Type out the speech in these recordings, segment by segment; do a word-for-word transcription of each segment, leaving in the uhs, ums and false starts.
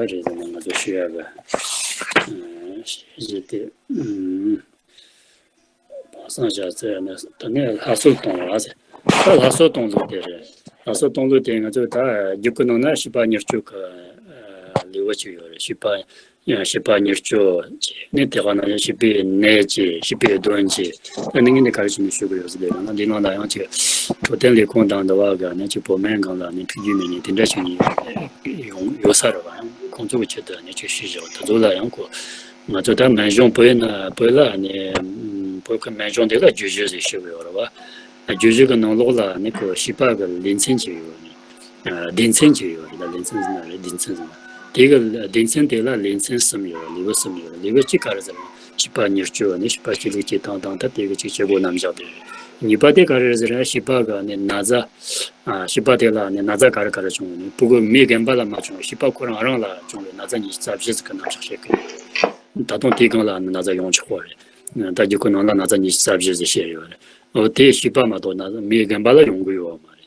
པ་རེད་ཟེར་ན་ང་ཚོ་ཞུ་ཡག་གི་གཞི་དེ། ཨུམ། དཔག་བསམ་བཞག་ཚེ་ནི་ད་ནི་ལྷ་གསོལ་གཏོང་བ་ཟེར། ད་ལྷ་གསོལ་གཏོང་ལུགས་དེ་རེད། ལྷ་གསོལ་གཏོང་ལུགས་དེ་ང་ཚོ་ད་རྒྱུད་ཀྱི་ནང་ན་བྱིས་པ་མྱུར་སྐྱོབ་ཀྱི་ལེའུ་གཅིག་ཡོད་རེད། བྱིས་པ་བྱིས་པ་མྱུར་སྐྱོབ་བྱས་ནས་དེ་ག་ནང་བཞིན་བྱིས་པའི་ནད་བྱས། བྱིས་པའི་གདོན་བྱས། ད་ནི་ངས་འདི་ག་རེ་བྱས་ནས་ཞུ་གི་ཡོད་ཟེར་ལབ་ན། འདི་ནང་ལ་ཡང་ཅིག་འཕྲོད་བསྟེན་ལས་ཁུངས་དང་འདི་བ་ག་ནས་ཅིག་བོད་སྨན་སྒང་ལ་ནི་ཕུལ་རྒྱུ་མེད་ནི་དེ་འདྲ་བྱས་ནས་ཡོང་ཡོད་ས་རེད་བ། ཡང་ཁོང་ཚོ་གི་ཆེད་དུ་ནི་ཅིག་ཞུས་བཞག་དེ་ཚོ་ལ་ཡང་གོ། ང་ཚོ་ད་སྨན་གཞུང་བོད་ན་བོད་ལ་ནི་བོད་ཀྱི་སྨན་གཞུང་དེ་ལ་བརྗོད་གཞི་ཟེར་ཞུ་གི་ཡོད་རེད་བ། བརྗོད་གཞི་གི་ནང་ལོགས་ལ་ནི་ཁོ་བྱིས་པ་གི་ལེ་ཚན་ཅིག་ཡོད་ནི། སྡེ་ཚན་ཅིག་ཡོད་རེད། ད་ལེ་ཚན་ཟེར་ན་རེད། སྡེ་ཚན་ཟེར་ན། དེ་གི་སྡེ་ཚན་དེ་ལ་ལེ་ཚན་གསུམ་ཡོད་རེད། ལེའུ་གསུམ་ཡོད་རེད། ལེའུ་གཅིག་ག་རེ་ཟེར་ན་བྱིས་པ་མྱུར་སྐྱོབ་ནི་བྱིས་པ་སྐྱེ་ལུགས་སྐྱེ་སྟངས་དང་ད་དེ་གི་ཅིག་བྱེད་སྒོ་རྣམ་གཞག་དེ་རེད། གཉིས་པ་དེ་ག་རེ་ཟེར་ན་བྱིས་པ་གི་ནི་ན་ཚ། ཨ། བྱིས་པ་དེ་ལ་ནི་ན་ཚ་ག་རེ་ག་རེ་བྱུང་ནི། ཕྲུ་གུ་མི་རྒན་པ་ལ་མ་བྱུང་བྱིས་པ་ཁོ་རང་རང་ལ་བྱུང་བའི་ན་ཚ་ཉི་ཤུ་རྩ་བཞི་ཟིག་གི་རྣམ་གཞག་བཤད་གི་ཡོད། ད་དུང་དེའི་སྒང་ལ་ནི་ན་ཚ་ཡོང་ཆོག་པ་རེད། ད་རྒྱུད་ཀྱི་ནང་ལ་ན་ཚ་ཉི་ཤུ་རྩ་བཞི་ཟིག་བཤད་ཡོད་རེད། འོ་དེ་བྱིས་པ་མ་གཏོགས་ན་མི་རྒན་པ་ལ་ཡོང་གི་ཡོད་མ་རེད།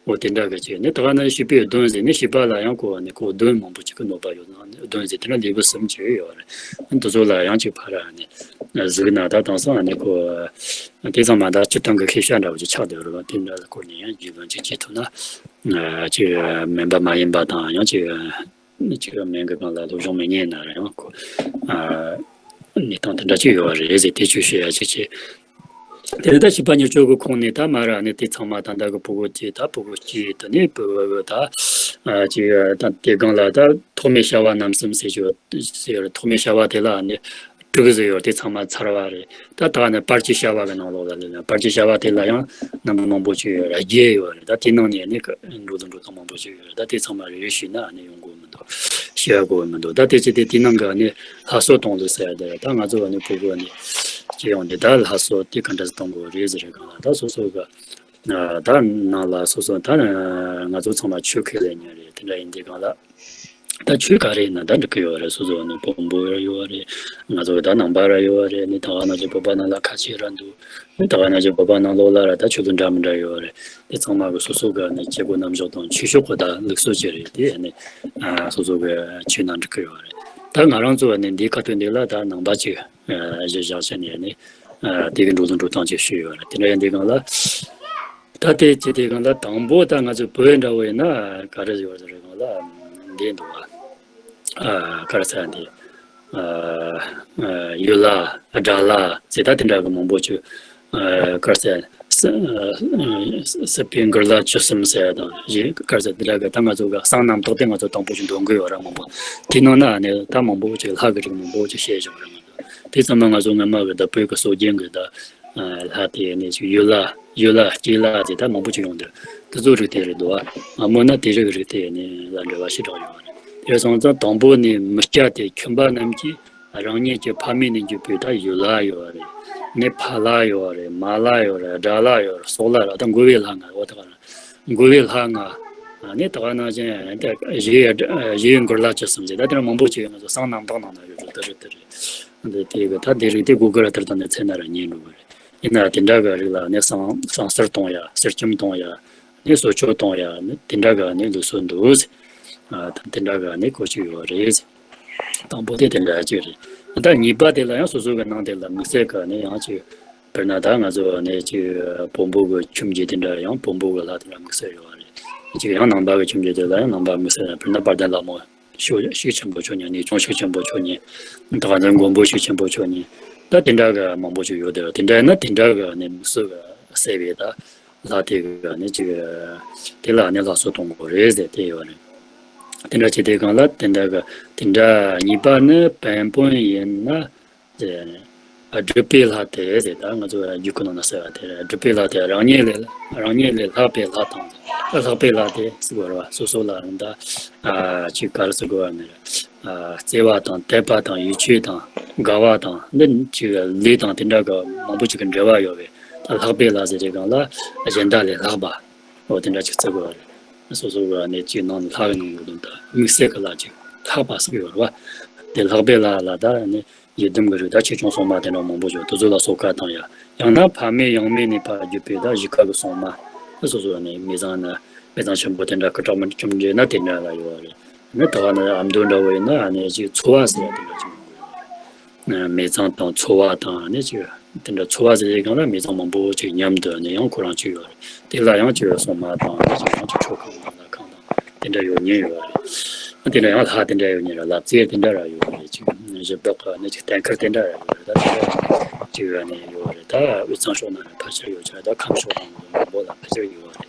འོ་དེ་འདྲ་གི་ཅིག་ནི་ད་ག་ནི་བྱིས་པའི་གདོན་ཟེར་ནི་བྱིས་པ་ལ་ཡང་གོ་ནི་ཁོ་གདོན་མང་པོ་ཅིག་གི་གནོད་པ་ཡོད་ན་ནི་གདོན་ཟེར་དེ་ན་ལེའུ་གསུམ་ཅིག་ཡོད་རེད། འདི་ཚོ་ལ་ཡང་ཅིག་ཕར་ནི་གཟིགས་ན་ད་དེང་སང་ནི་ཁོ་དེ་ཚང་མ་ད་སྤྱིར་བཏང་གི་ཤེས་བྱ་འདྲ་བོ་ཅིག་ཆགས་བསྡད་ཡོད་རེད་བ། དེ་འདྲ་ལ་སྐོར་ནས་ཡང་རྒྱུས་ལོན་ཅིག་བྱེད་ཐུབ་ན་ཅིག་མིན་པ་མ་ཡིན་པ་དང་ཡང་ཅིག་ཅིག་སྨན་གྱི་སྒང་ལ་སློབ་སྦྱོང་མི་ཉན་ན་རེད་ཡང་ཁོ། གནས་སྟངས་དེ་འདྲ་ཅིག་ཡོད་རེད་ཟེར། དེ་ཅིག་ཞུ་ཡ་ཅིག་བྱས། དེ་ནས་ད་བྱིས་པ་མྱུར་སྐྱོབ་ཀྱི་ཁོངས་ནས་ད་མ་ར་ནི་དེ་ཚང་མ་ད་ལྟ་གི་ཕྲུ་གུ་གཅིག་ད་ཕྲུ་གུ་གཅིག་དེ་ནས་ཕྲུ་གུ་ད་ཅིག་ད་དེ་སྒང་ལ་ད་ཐོག་མའི་བྱ་བ་རྣམ་གསུམ་ཟེར་ཞོ་ཟེར། ཐོག་མའི་བྱ་བ་དེ་ལ་ནི་དྲུག་ཟེར་ཡོད། དེ་ཚང་མ་ཚར་བ་རེད། ད་ད་ནི་བར་གྱི་བྱ་བ་གི་ནང་ལོགས་ལ་ལས་ན་བར་གྱི་བྱ་བ་དེ་ལ་ཡང་རྣམ་པ་མང་པོ་ཅིག་ཡོད་རེད། བརྒྱད་ཡོད་རེད། ད་དེ་ནང་ནས་ནི་འགྲོ་དང་འགྲོ་སྟངས་མང་པོ་ཅིག་ཡོད་རེད། ད་དེ་ཚང་མ་རེ་རེ་ཞུས་ན་ནི་ཡོང་གི་མི་འདུག་ཤེས་ཡ་གོ་མི་འདུག་ད་དེ་ཅི་སྟེ་དེ་ནང་གི་ནི་ལྷ་གསོལ་གཏོང་ལུགས་ཟེར་ཡ་དེ་རེད། ད་ང་ཚོ་བ་ནི་ཕྲུ་གུ་ནི་སྐྱེ་ཡོང་དེ་ད་ལྷ་གསོལ་དེ་ག་འདྲ་གཏོང་དགོས་རེད་ཟེར་རེད། གང་ལ་ད་སོ་སོ་གི་ད་ནང་ལ་སོ་སོ་ད་ང་ཚོ་ཚང་མ་ཆོས་ཁས་ལེན་མཁན་རེད། དེ་འདྲ་ཡིན་དུས་གང་ལ་ད་ཆོས་ག་རེ་ཡིན་ན་ད་འགྲིག་གི་ཡོད་རེད། སོ་སོ་ནི་བོན་པོ་ཡོད་རེད། ང་ཚོ་ད་ནང་པ་ར་ཡོད་རེད། ནི་ད་ག་ནང་བཞིན་བོད་པ་ནང་ལ་ཁ་ཆེ་ར་འདུག་ནི་ད་ག་ནང་བཞིན་བོད་པ་ནང་ལོགས་ལ་ར་ད་ཆོས་ལུགས་འདྲ་མི་འདྲ་ཡོད་རེད། དེ་ཚང་མ་གི་སོ་སོ་གི་ནི་སྐྱེ་དགུ་རྣམ་གཞག་དང་ཆོས་ཕྱོགས་གི་ད་ལུགས་སྲོལ་ཅི་རེད་དེ་ནི་སོ་སོ་གི་ཆོས་ནང་འགྲིག་གི་ཡོད་རེད། ད་ང་རང་ཚོ་ནི་འདིའི་ཁ་ཐུག་འདི་ལ་ད་ནང་པ་ཅིག་གཞི་བཞག་བྱས་ནས་ནི་དེ་གི་འགྲོ་ལུགས་འགྲོ་སྟངས་ཅིག་ཞུས་ཡོད་རེད། དེ་འདྲ་ཡིན་དུས་གང་ལ་ད་དེ་ཅི་དེ་གང་ལ་དང་པོ་ད་ང་ཚོ་བོད་འདྲ་བོ་ཡིན་ན་ག་རེ་ཡོད་རེད་གང་ལ་འདི་འདུག་བ། ཨ་ག་རེ་ཟེར་འདི། ཨ་ཡུལ་ལྷ་དགྲ་ལྷ་ཟེར་ད་དེ་འདྲ་གི་མང་པོ་ཅིག་ཨ་ག་རེ་ཟེར། ས་ཨ་སྲིད་པའི་མགུར་ལྷ་བཅུ་གསུམ་ཟེར་དང་གཞན་ག་རེ་ཟེར་དེ་འདྲ་གི་ད་ང་ཚོ་གི་གསང་རྣམ་རྟོག་དེ་ང་ཚོ་དང་པོ་ཞིག་འདོན་གི་ཡོད་ར་མང་པོ། དེ་ནང་ན་ནི་ད་མང་པོ་ཅིག་ལྷ་གི་རིགས་མང་པོ་ཅིག་བཤད་བཞག་ར་ང་ཚོ། དེ་ཚང་མ་ང་ཚོ་སྔ་མ་གི་ད་བོད་ཀྱི་སྲོལ་རྒྱུན་གི་ད་ལྷ་དེ་ནས་ཅིག་ཡུལ་ལྷ་ཡུལ་ལྷ་སྐྱེས་ལྷ་དེ་ད་མང་པོ་ཅིག་ཡོང་དུས་དེ་ཚོ་རིགས་དེ་རེད་འདུག་བ། སྔ་མོ་ན་དེ་རིགས་རིགས་དེ་ནི་ལ་འབྲེལ་བ་ཞེ་དྲག་ཡོད་རེད། དེ་སོང་ཙང་དང་པོ་ནི་མི་སྐྱ་དེ་ཁྱིམ་པ་རྣམས་ཀྱིས་རང་ཉིད་ཀྱི་ཕ་མེས་ནས་བརྒྱུད་པའི་ད་ཡུལ་ལྷ་ཡོད་རེད། ནི་ཕ་ལྷ་ཡོད་རེད། མ་ལྷ་ཡོད་རེད། དགྲ་ལྷ་ཡོད་རེད། སྲོག་ལྷ་རེད། ད་འགོ་བའི་ལྷ་ལྔ་འོ་ད་ག་རེད། འགོ་བའི་ལྷ་ལྔ། ནི་ད་ག་ནང་བཞིན་ད་གཞི་གཞི་ཡི་མགུར་ལྷ་བཅུ་གསུམ་ཟེར་ད་དེ་འདྲ་མང་པོ་ཅིག་ཡོད། ང་ཚོ་གསང་རྣམ་རྟོག་ནང་ན་ཡོད་རེད། དེ་རེད་དེ་རེད། འདི་དེ་གི་ད་དེ་རིགས་དེ་གུ་གུ་ར་དེར་དང་ནས་ཚེ་ན་ར་ཉན་འགྲོ་གི་རེད། ཡིན་ན་དེ་འདྲ་གི་རིགས་ལ་ནི་གསང་གསང་གསུར་གཏོང་ཡ། གསེར་སྐྱེམས་གཏོང་ཡ། ནི་གསོལ་མཆོད་གཏོང་ཡ། ནི་དེ་འདྲ་གི་ནི་ལུགས་སྲོལ་འདུག་ཟེར། ཨ་ད་དེ་འདྲ་གི་ནི་གོ་ཆོད་ཡོད་རེད་ཟེར། དང་པོ་དེ་དེ་འདྲ་ཅིག་རེད། ད་གཉིས་པ་དེ་ལ་ཡང་སོ་སོ་གི་ནང་དེ་ལ་དམིགས་བསལ་གི་ནི་ཡང་ཅིག་དཔེར་ན་ད་ང་ཚོ་ནི་ཅིག་བོན་པོ་གི་ཁྱིམ་རྒྱུད་དེ་འདྲ་ཡང་བོན་པོ་གི་ལྷ་དེ་འདྲ་དམིགས་བསལ་ཡོད་རེད། ཅིག་ཡང་ནང་པ་གི་ཁྱིམ་རྒྱུད་དེ་ལ་ཡང་ནང་པ་དམིགས་བསལ་ཡང་དཔེར་ན་དཔལ་ལྡན་ལྷ་མོ། ཤུགས་ཤུགས་ཆེན་པོ་ཆོས་ཉན། ནི་ཅུང་ཤུགས་ཆེན་པོ་ཆོས་ཉན། ད་ག་ནི་མགོན་པོ་ཤུགས་ཆེན་པོ་ཆོས་ཉན། ད་དེ་འདྲ་གི་མང་པོ་ཅིག་ཡོད་དེ། དེ་འདྲ་ཡིན་ན་དེ་འདྲ་གི་ནི་དམིགས་བསལ་གི་གསལ་བའི་ད་ལྷ་དེ་གི་ནི་ཅིག་དེ་ལ་ནི་ལྷ་གསོལ་གཏོང་དགོས་རེད་ཟེར་དེ་ཡོད་རེད། དེ་འདྲ་བྱེད་དེ་གང་ལ་དེ་འདྲ་གི་དེ་འདྲ་གཉིས་པ་ནི་བན་བོན་ཡིན་ན། སྒྲུབ་པའི་ལྷ་དེ་ཟེར་ད་ང་ཚོ་རྒྱུད་ཀྱི་ནང་ན་ཟེར་བ་དེ་རེད། སྒྲུབ་པའི་ལྷ་དེ་རང་ཉིད་ལས་རང་ཉིད་ལས་ལྷག་པའི་ལྷ་དང་། ད་ལྷག་པའི་ལྷ་དེ་ཟེར་དགོས་རེད་བ། སོ་སོ་ལ་ད་ཅིག་ག་རེ་ཟེར་དགོས་བ་ནི་རེད། བརྩེ་བ་དང་དད་པ་དང་ཡིད་ཆེས་དང་དགའ་བ་དང་འདི་ཅིག་ལས་དང་དེ་འདྲ་གི་མང་པོ་ཅིག་གི་འབྲེལ་བ་ཡོད་པས། ད་ལྷག་པའི་ལྷ་ཟེར་དེ་གང་ལ་གཞན་དག་ལས་ལྷག་པ། འོ་དེ་འདྲ་ཅིག་བརྩི་དགོས་བ་རེད། སོ་སོ་གི་ནི་ཅིག་ནང་ནས་ལྷ་གི་ནང་ལོགས་ད་དམིགས་བསལ་གི་ལྷ་ཅིག་ལྷག་པ་ཟེར་གི་ཡོད་རེད་བ། དེ་ལྷག་པའི་ལྷ་ལ་ད་ནི་ཡི་དམ་གྱི་རིགས་ད་ཆེ་ཆུང་སོག་མ་དེ་འདྲ་མང་པོ་ཡོད། དེ་ཚོ་ལ་གསོལ་ཁ་བཏང་ཡ། ཡང་ན་ཕ་མེས་ཡང་མེས་ནས་ཕར་བརྒྱུད་པའི་ད་གཞིས་ཀ་གི་སོག་མ། ད་སོ་སོ་ནས་མི་ཚང་ན་མི་ཚང་ཆེན་པོ་དེ་འདྲ་སྐུ་དྲག་མི་ཆུང་འདྲེས་ན་དེ་འདྲ་ལ་ཡོད་རེད། ནི་ད་ག་ནི་ཨ་མདོ་འདྲ་བོ་ཡིན་ན་ཨ་ནི་ཅིག་ཚོ་བ་ཟེར་ཡ་དེ་འདྲ་ཅིག་ཡོང་གི་ཡོད་རེད། མེ་ཚང་དང་ཚོ་བ་དང་ཨ་ནི་ཅིག་དེ་འདྲ་ཚོ་བ་ཟེར་ཡ་སྒང་ལ་མེ་ཚང་མང་པོ་ཅིག་མཉམ་དུ་ཨ་ནི་ཡང་ཁོ་རང་ཅིག་ཡོད་རེད། དེ་ལ་ཡང་ཅིག་སྲུང་མ་དང་ཨ་ནི་ཅིག་ཡང་ཅིག་མཆོད་ཁང་དང་ལྷ་ཁང་དང་དེ་འདྲ་ཡོད་ཉེན་ཡོད་རེད། དེ་འདྲ་ཡང་ལྷ་དེ་འདྲ་ཡོད་ཉེན་རེད། ལབ་རྩེ་དེ་འདྲ་ར་ཡོད་རེད། ཅིག་གཞི་བདག་གི་ཨ་ནི་ཅིག་རྟེན་ཁུལ་དེ་འདྲ་ར་ཡོད་རེད། ད་དེ་འདྲ་ཅིག་ཨ་ནི་ཡོད་རེད། ད་དབུས་གཙང་ཕྱོགས་ན་ཕལ་ཆེར་ཡོད་ཆ་རེད། ད་ཁམས་ཕྱོགས་ནང་མང་པོ་ལ་ཕལ་ཆེར་ཡོད་རེད།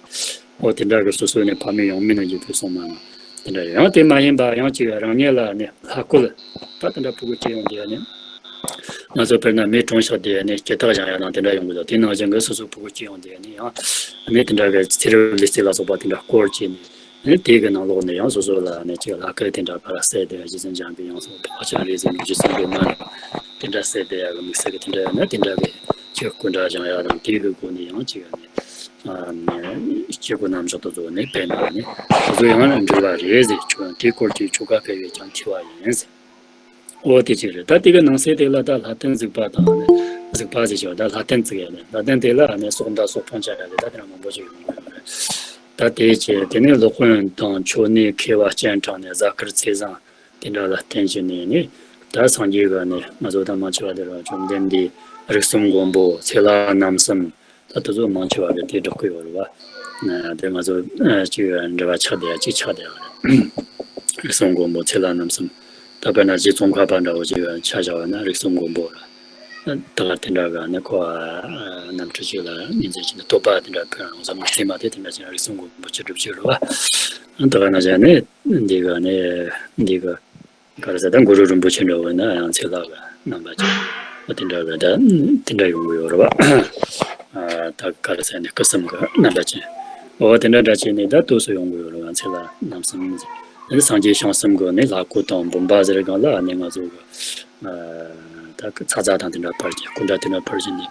འོ་དེ་འདྲ་གི་སོ་སོ་ནས་ཕ་མེས་ཡང་མེས་ནས་བརྒྱུད་པའི་སྲུང་མ་དེ་འདྲ་ཡོད། ཡང་དེ་མ་ཡིན་པ་ཡང་ཅིག་རང་ཉིད་ལ་ནི་ལྷ་སྐུ་ད་དེ་འདྲ་ཕྲུ་གུ་སྐྱེ་ཡོང་དུས་ནི་ང་ཚོ་དཔེར་ན་མེ་གྲོངས་ཤག་དུས་ནི་སྐྱེ་ཐག་བཞེངས་ཡ་དང་དེ་འདྲ་ཡོང་གི་འདུག་དེ་ནང་བཞིན་གི་སོ་སོ་ཕྲུ་གུ་སྐྱེ་ཡོང་དུས་ནི་ཡང་ནི་དེ་འདྲ་གི་ཚེ་རབས་ལུས་རྩལ་ལ་སོགས་པ་དེ་འདྲ་སྐོར་བྱས་ནས་ནི་དེ་གི་ནང་ལོགས་ནས་ཡང་སོ་སོ་ལ་ནི་ཅིག་ལྷ་སྐུ་དེ་འདྲ་ག་ར་གསལ་དེ་རྗེ་བཙུན་འཇམ་པའི་དབྱངས་སོགས་འཕགས་པ་སྤྱན་རས་གཟིགས་ནས་རྗེ་བཙུན་སྒྲོལ་མ་དེ་འདྲ་གསལ་དེ་ཡ་གི་དམིགས་བསལ་གི་དེ་འདྲ་ཡོད་ན་དེ་འདྲ་གི་ཅིག་སྐུ་འདྲ་བཞེངས་ཡ་དང་དེ་གི་སྒོ་ནས་ཡང་ཅིག་ཡ་ནི། ཨ་ནི་སྐྱེ་དགུའི་རྣམ་གཞག་དེ་ཚོ་ནི་དཔེར་ན་ནི་དེ་ཚོ་ཡང་ན་འབྲེལ་བ་རེད་ཟེར་ཆོས་དེའི་སྐོར་གྱི་ཆོ་ག་ཕེབས་ཡོད་ཀྱང་མཁས་པ་ཡིན་ཟེར། འོ་དེ་ཅིག་རེད། ད་དེ་གི་ནང་གསེས་དེ་ལ་ད་ལྷ་རྟེན་གཟིགས་པ་དང་ནི་གཟིགས་པ་ཟེར་ཆོག་ད་ལྷ་རྟེན་བརྩིགས་ཡ་ནི་ལྷ་རྟེན་དེ་ལ་ནི་སྲོག་མདའ་སྲོག་ཕུང་བཅའ་ཡ་ལས་ད་དེ་འདྲ་མང་པོ་ཅིག་ཡོང་གི་ཡོད་རེད། ད་དེ་ཅི་དེ་ནི་སློབ་དཔོན་དང་མཆོད་གནས་མཁས་པ་སྤྱན་དྲངས་ནས་གཟའ་སྐར་ཚེས་བཟང་དེ་འདྲ་ལ་བརྟེན་བྱས་ནས་ནི་ད་སངས་རྒྱས་ཀྱི་ནི་ང་ཚོ་ད་མང་ཆེ་བ་དེ་ར་བཅོམ་ལྡན་འདས་རིགས་གསུམ་མགོན་པོ་ཚེ་ལྷ་རྣམ་གསུམ། ད་དེ་ཚོ་མང་ཆེ་བ་གི་དེ་སྒྲོག་གི་ཡོད་རེད་བ། དེ་ང་ཚོ་ཅིག་འབྲེལ་བ་ཆགས་བསྡད་ཡ་ཅིག་ཆགས་བསྡད་ཡ་རེད། རིགས་གསུམ་མགོན་པོ་ཚེ་ལྷ་རྣམ་གསུམ། ད་དཔེར་ན་རྗེ་ཙོང་ཁ་པ་འདྲ་བོ་ཅིག་ཆ་བཞག་པ་ན་རིགས་གསུམ་མགོན་པོ་རེད། ད་ག་དེ་འདྲ་ག་ནི་ཁོ་རྣམ་འཕྲུལ་ཅིག་ལ་ཉིན་མཚན་ཅིག་ནི་བསྟོད་པ་དེ་འདྲ་ཕུལ་རང་བསམ་མ་བརྩིས་མ་དེ་དེ་འདྲ་ཅིག་རིགས་གསུམ་མགོན་པོ་ཅིག་སྒྲུབ་ཀྱི་རེད་བ། ད་ག་ན་བྱས་ནས་འདི་ག་ནི་འདི་ག་ག་རེ་ཟེར་ད་གུ་རུ་རིན་པོ་ཆེ་འདྲ་བོ་ཡིན་ན་ཡང་ཚེ་ལྷ་གི་རྣམ་པ་ཅན། འོ་དེ་འདྲ་གི་ད་དེ་འདྲ་ཡོང་གི་ཡོད་རེད་བ། ཨ་ད་ག་རེ་ཟེར་ནས་སྐུ་གསུམ་གི་རྣམ་པ་ཅན། འོ་དེ་འདྲ་འདྲ་བྱས་ནས་ད་དུས་སུ་ཡོང་གི་ཡོད་རེད་བ། ཚེ་ལྷ་རྣམ་གསུམ་ཟེར། དེ་སངས་རྒྱས་བྱང་སེམས་གི་ནི་ལྷ་སྐུ་དང་འབུམ་པ་ཟེར་གང་ལ་ནི་ང་ཚོ་གི་ཨ་ད་ཚ་ཚ་དང་དེ་འདྲ་ཕར་གྱི་སྐུ་འདྲ་དེ་འདྲ་ཕར་གྱི་ནི་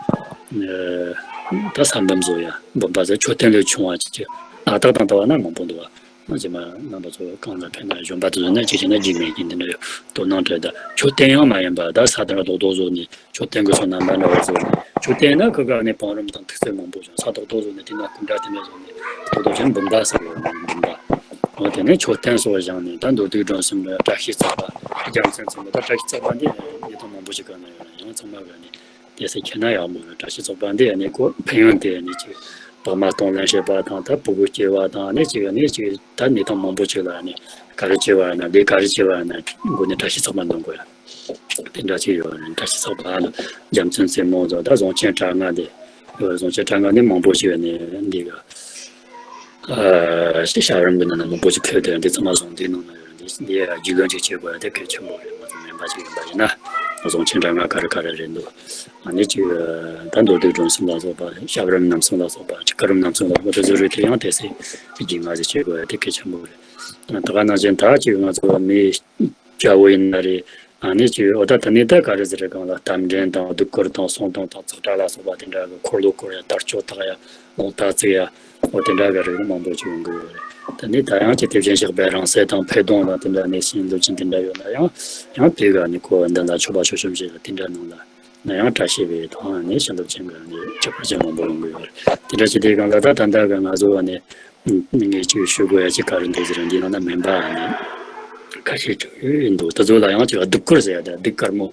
ད་ས་འབུམ་བཟོ་ཡ་འབུམ་པ་ཟེར་མཆོད་རྟེན་ལས་ཆུང་བ་ཅིག་ཅིག་ལ་དྭགས་དང་དུ་བ་ན་མང་པོ་འདུག་བ། རྗེས་མ་རྣམ་པ་ཚོ་གང་ལ་ཕན་ན་གཞོན་པ་དེ་ཚོ་ནི་ཅིག་བྱས་ན་རྒྱུས་མེད་ཀྱི་འདི་འདྲ་ཡོད་དོ་སྣང་སྤྲད། ད་མཆོད་རྟེན་ཡང་མ་ཡིན་པ་ད་ས་དེ་འདྲ་རྡོག་རྡོག་བཟོ་ནས་མཆོད་རྟེན་གྱི་ཚོ་རྣམ་པ་འདྲ་བ་བཟོ་ནས་མཆོད་རྟེན་ན་ཁུ་ག་ནས་བང་རིམ་དང་ཐུགས་སྲས་མང་པོ་བྱུང་ས་རྡོག་རྡོག་བཟོ་ནས་དེ་ན་སྐུ་འདྲ་དེ་འདྲ་བཟོ་ནས་རྡོག་རྡོག་བྱས་འབུམ་པ་ཟེར་བ་འབུམ་པ། འོ་དེ་ནས་མཆོད་རྟེན་སོགས་བཞེངས་ནས་ད་མདོ་སྡེ་སྒྲོམ་གསུམ་ལ་བཀྲ་ཤིས་བརྩེགས་པ་རྒྱལ་མཚན་བརྩེགས་པ་ད་བཀྲ་ཤིས་བརྩེགས་པ་འདི་ཡི་དམ་མང་པོ་ཞིག་ག་ན་ཡོད་ན་ཡང་ཚང་མ་ག་ནས། དེ་སེ་ཁྱེད་ན་ཡག་མོ་རེད། བཀྲ་ཤིས་བརྩེགས་པ་འདི་ནི་ཁོ་ཕན་ཡོན་དེ་ནི་ཅིག་བག་མ་གཏོང་ལེན་བྱེད་པ་དང་ད་ཕྲུ་གུ་སྐྱེ་བ་དང་ནི་ཅིག་ནི་ཅིག་ད་ནི་དང་མང་པོ་ཅིག་ལ་ནི་ག་རེ་སྐྱེ་བ་ན་ལས་ག་རེ་སྐྱེ་བ་ན་མགོ་ནས་བཀྲ་ཤིས་བརྩེགས་པ་འདོན་དགོས་ཡ། དེ་འདྲ་ཅིག་ཡོད་རེད། བཀྲ་ཤིས་བརྩེགས་པ་ལ་རྒྱལ་མཚན་རྩེ་མོ་ཚོ་ད་གཟུངས་ཆེན་དྲུག་མངའ་དེ་ཡོད་རེད། གཟུངས་ཆེན་དྲུག་མངའ་ནི་མང་པོ་ཅིག་ནི་འདི་ག་ཨ་ཞབས་རིམ་གྱི་ནང་ན་མང་པོ་ཞིག་ཕེབས་ཏེ་འདི་ཚང་མ་གཟུངས་འདིའི་ནང་ན་ཡོད་རེད། འདི་འདི་རྒྱུས་ལོན་ཅིག་བྱེད་དགོས་ཡ་དེ་གལ་ཆེན་པོ་རེད། ང་ཚོ་སྨན་པ་ཞིག་ཡིན་པ་ཡིན་ན་གཟུངས་ཆེན་དྲུག་མངའ་ག་རེ་ག་རེ་རེད་འདུག་ཨ་ནི་ཅིག་ད་མདོ་སྡེ་སྒྲོམ་གསུམ་ལ་སོགས་པ་ཞབས་རིམ་རྣམ་གསུམ་ལ་སོགས་པ་ཅིག་བསྐུལ་རིམ་རྣམ་གསུམ་ལ་སོགས་པ་དེ་ཚོ་རེད་དེ་ཡང་དེ་སྲིད་རྒྱུས་མངའ་ཞིག་བྱེད་དགོས་ཡ་དེ་གལ་ཆེན་པོ་རེད། ད་ག་ནང་བཞིན་ད་ཅིག་ང་ཚོ་མི་སྐྱ་བོ་ཡིན་ན་རེད། ཨ་ནི་ཅིག་འོ་ད་ད་ནི་ད་ག་རེ་ཟེར་རེད་གང་ལ་རྟ་མགྲིན་དང་གདུགས་དཀར་དང་སྲུང་དང་དང་ཙག་སྒྲ་ལ་སོགས་པ་དེ་འདྲ་གི་འཁོར་ལོ་བསྐོར་ཡ་དར་ལྕོག་བཏགས་ཡ་ལོང་རྟ་བརྩིགས་ཡ་འོ་དེ་འདྲ་གི་རིགས་མང་པོ་ཅིག་ཡོང་གི་ཡོད་རེད། ད་ནི་ད་ཡང་ཅིག་དེ་བཞིན་གཤེགས་པའི་རང་གསལ་དང་འཕེལ་གདུང་དང་དེ་འདྲ་ནས་བྱིན་རླབས་ཅན་དེ་འདྲ་ཡོད་ན་ཡང་ཡང་དེ་ག་ནི་ཁོ་འདི་ལ་མཆོད་པ་མཆོད་བཤམས་བྱས་ལ་དེ་འདྲ་ནང་ལ་ན་ཡང་བཀྲ་ཤིས་པའི་དང་ནི་བྱིན་རླབས་ཅན་གི་ནི་ཁྱད་པར་ཅན་མང་པོ་ཡོང་གི་ཡོད་རེད། དེ་འདྲ་ཅིག་དེ་གང་ལ་ད་ད་ལྟ་གི་ང་ཚོ་བ་ནི། ངས་ཅིག་ཞུ་དགོས་ཡ་ཅིག་ག་རེ་འདུག་ཟེར་ན་འདི་ནང་ན་སྨན་པ་ནི་ཁ་ཤས་ཅིག་ཡོད་འདུག་དེ་ཚོ་ལ་ཡང་ཅིག་གདུགས་དཀར་ཟེར་ཡ་དང་གདུགས་དཀར་མོ་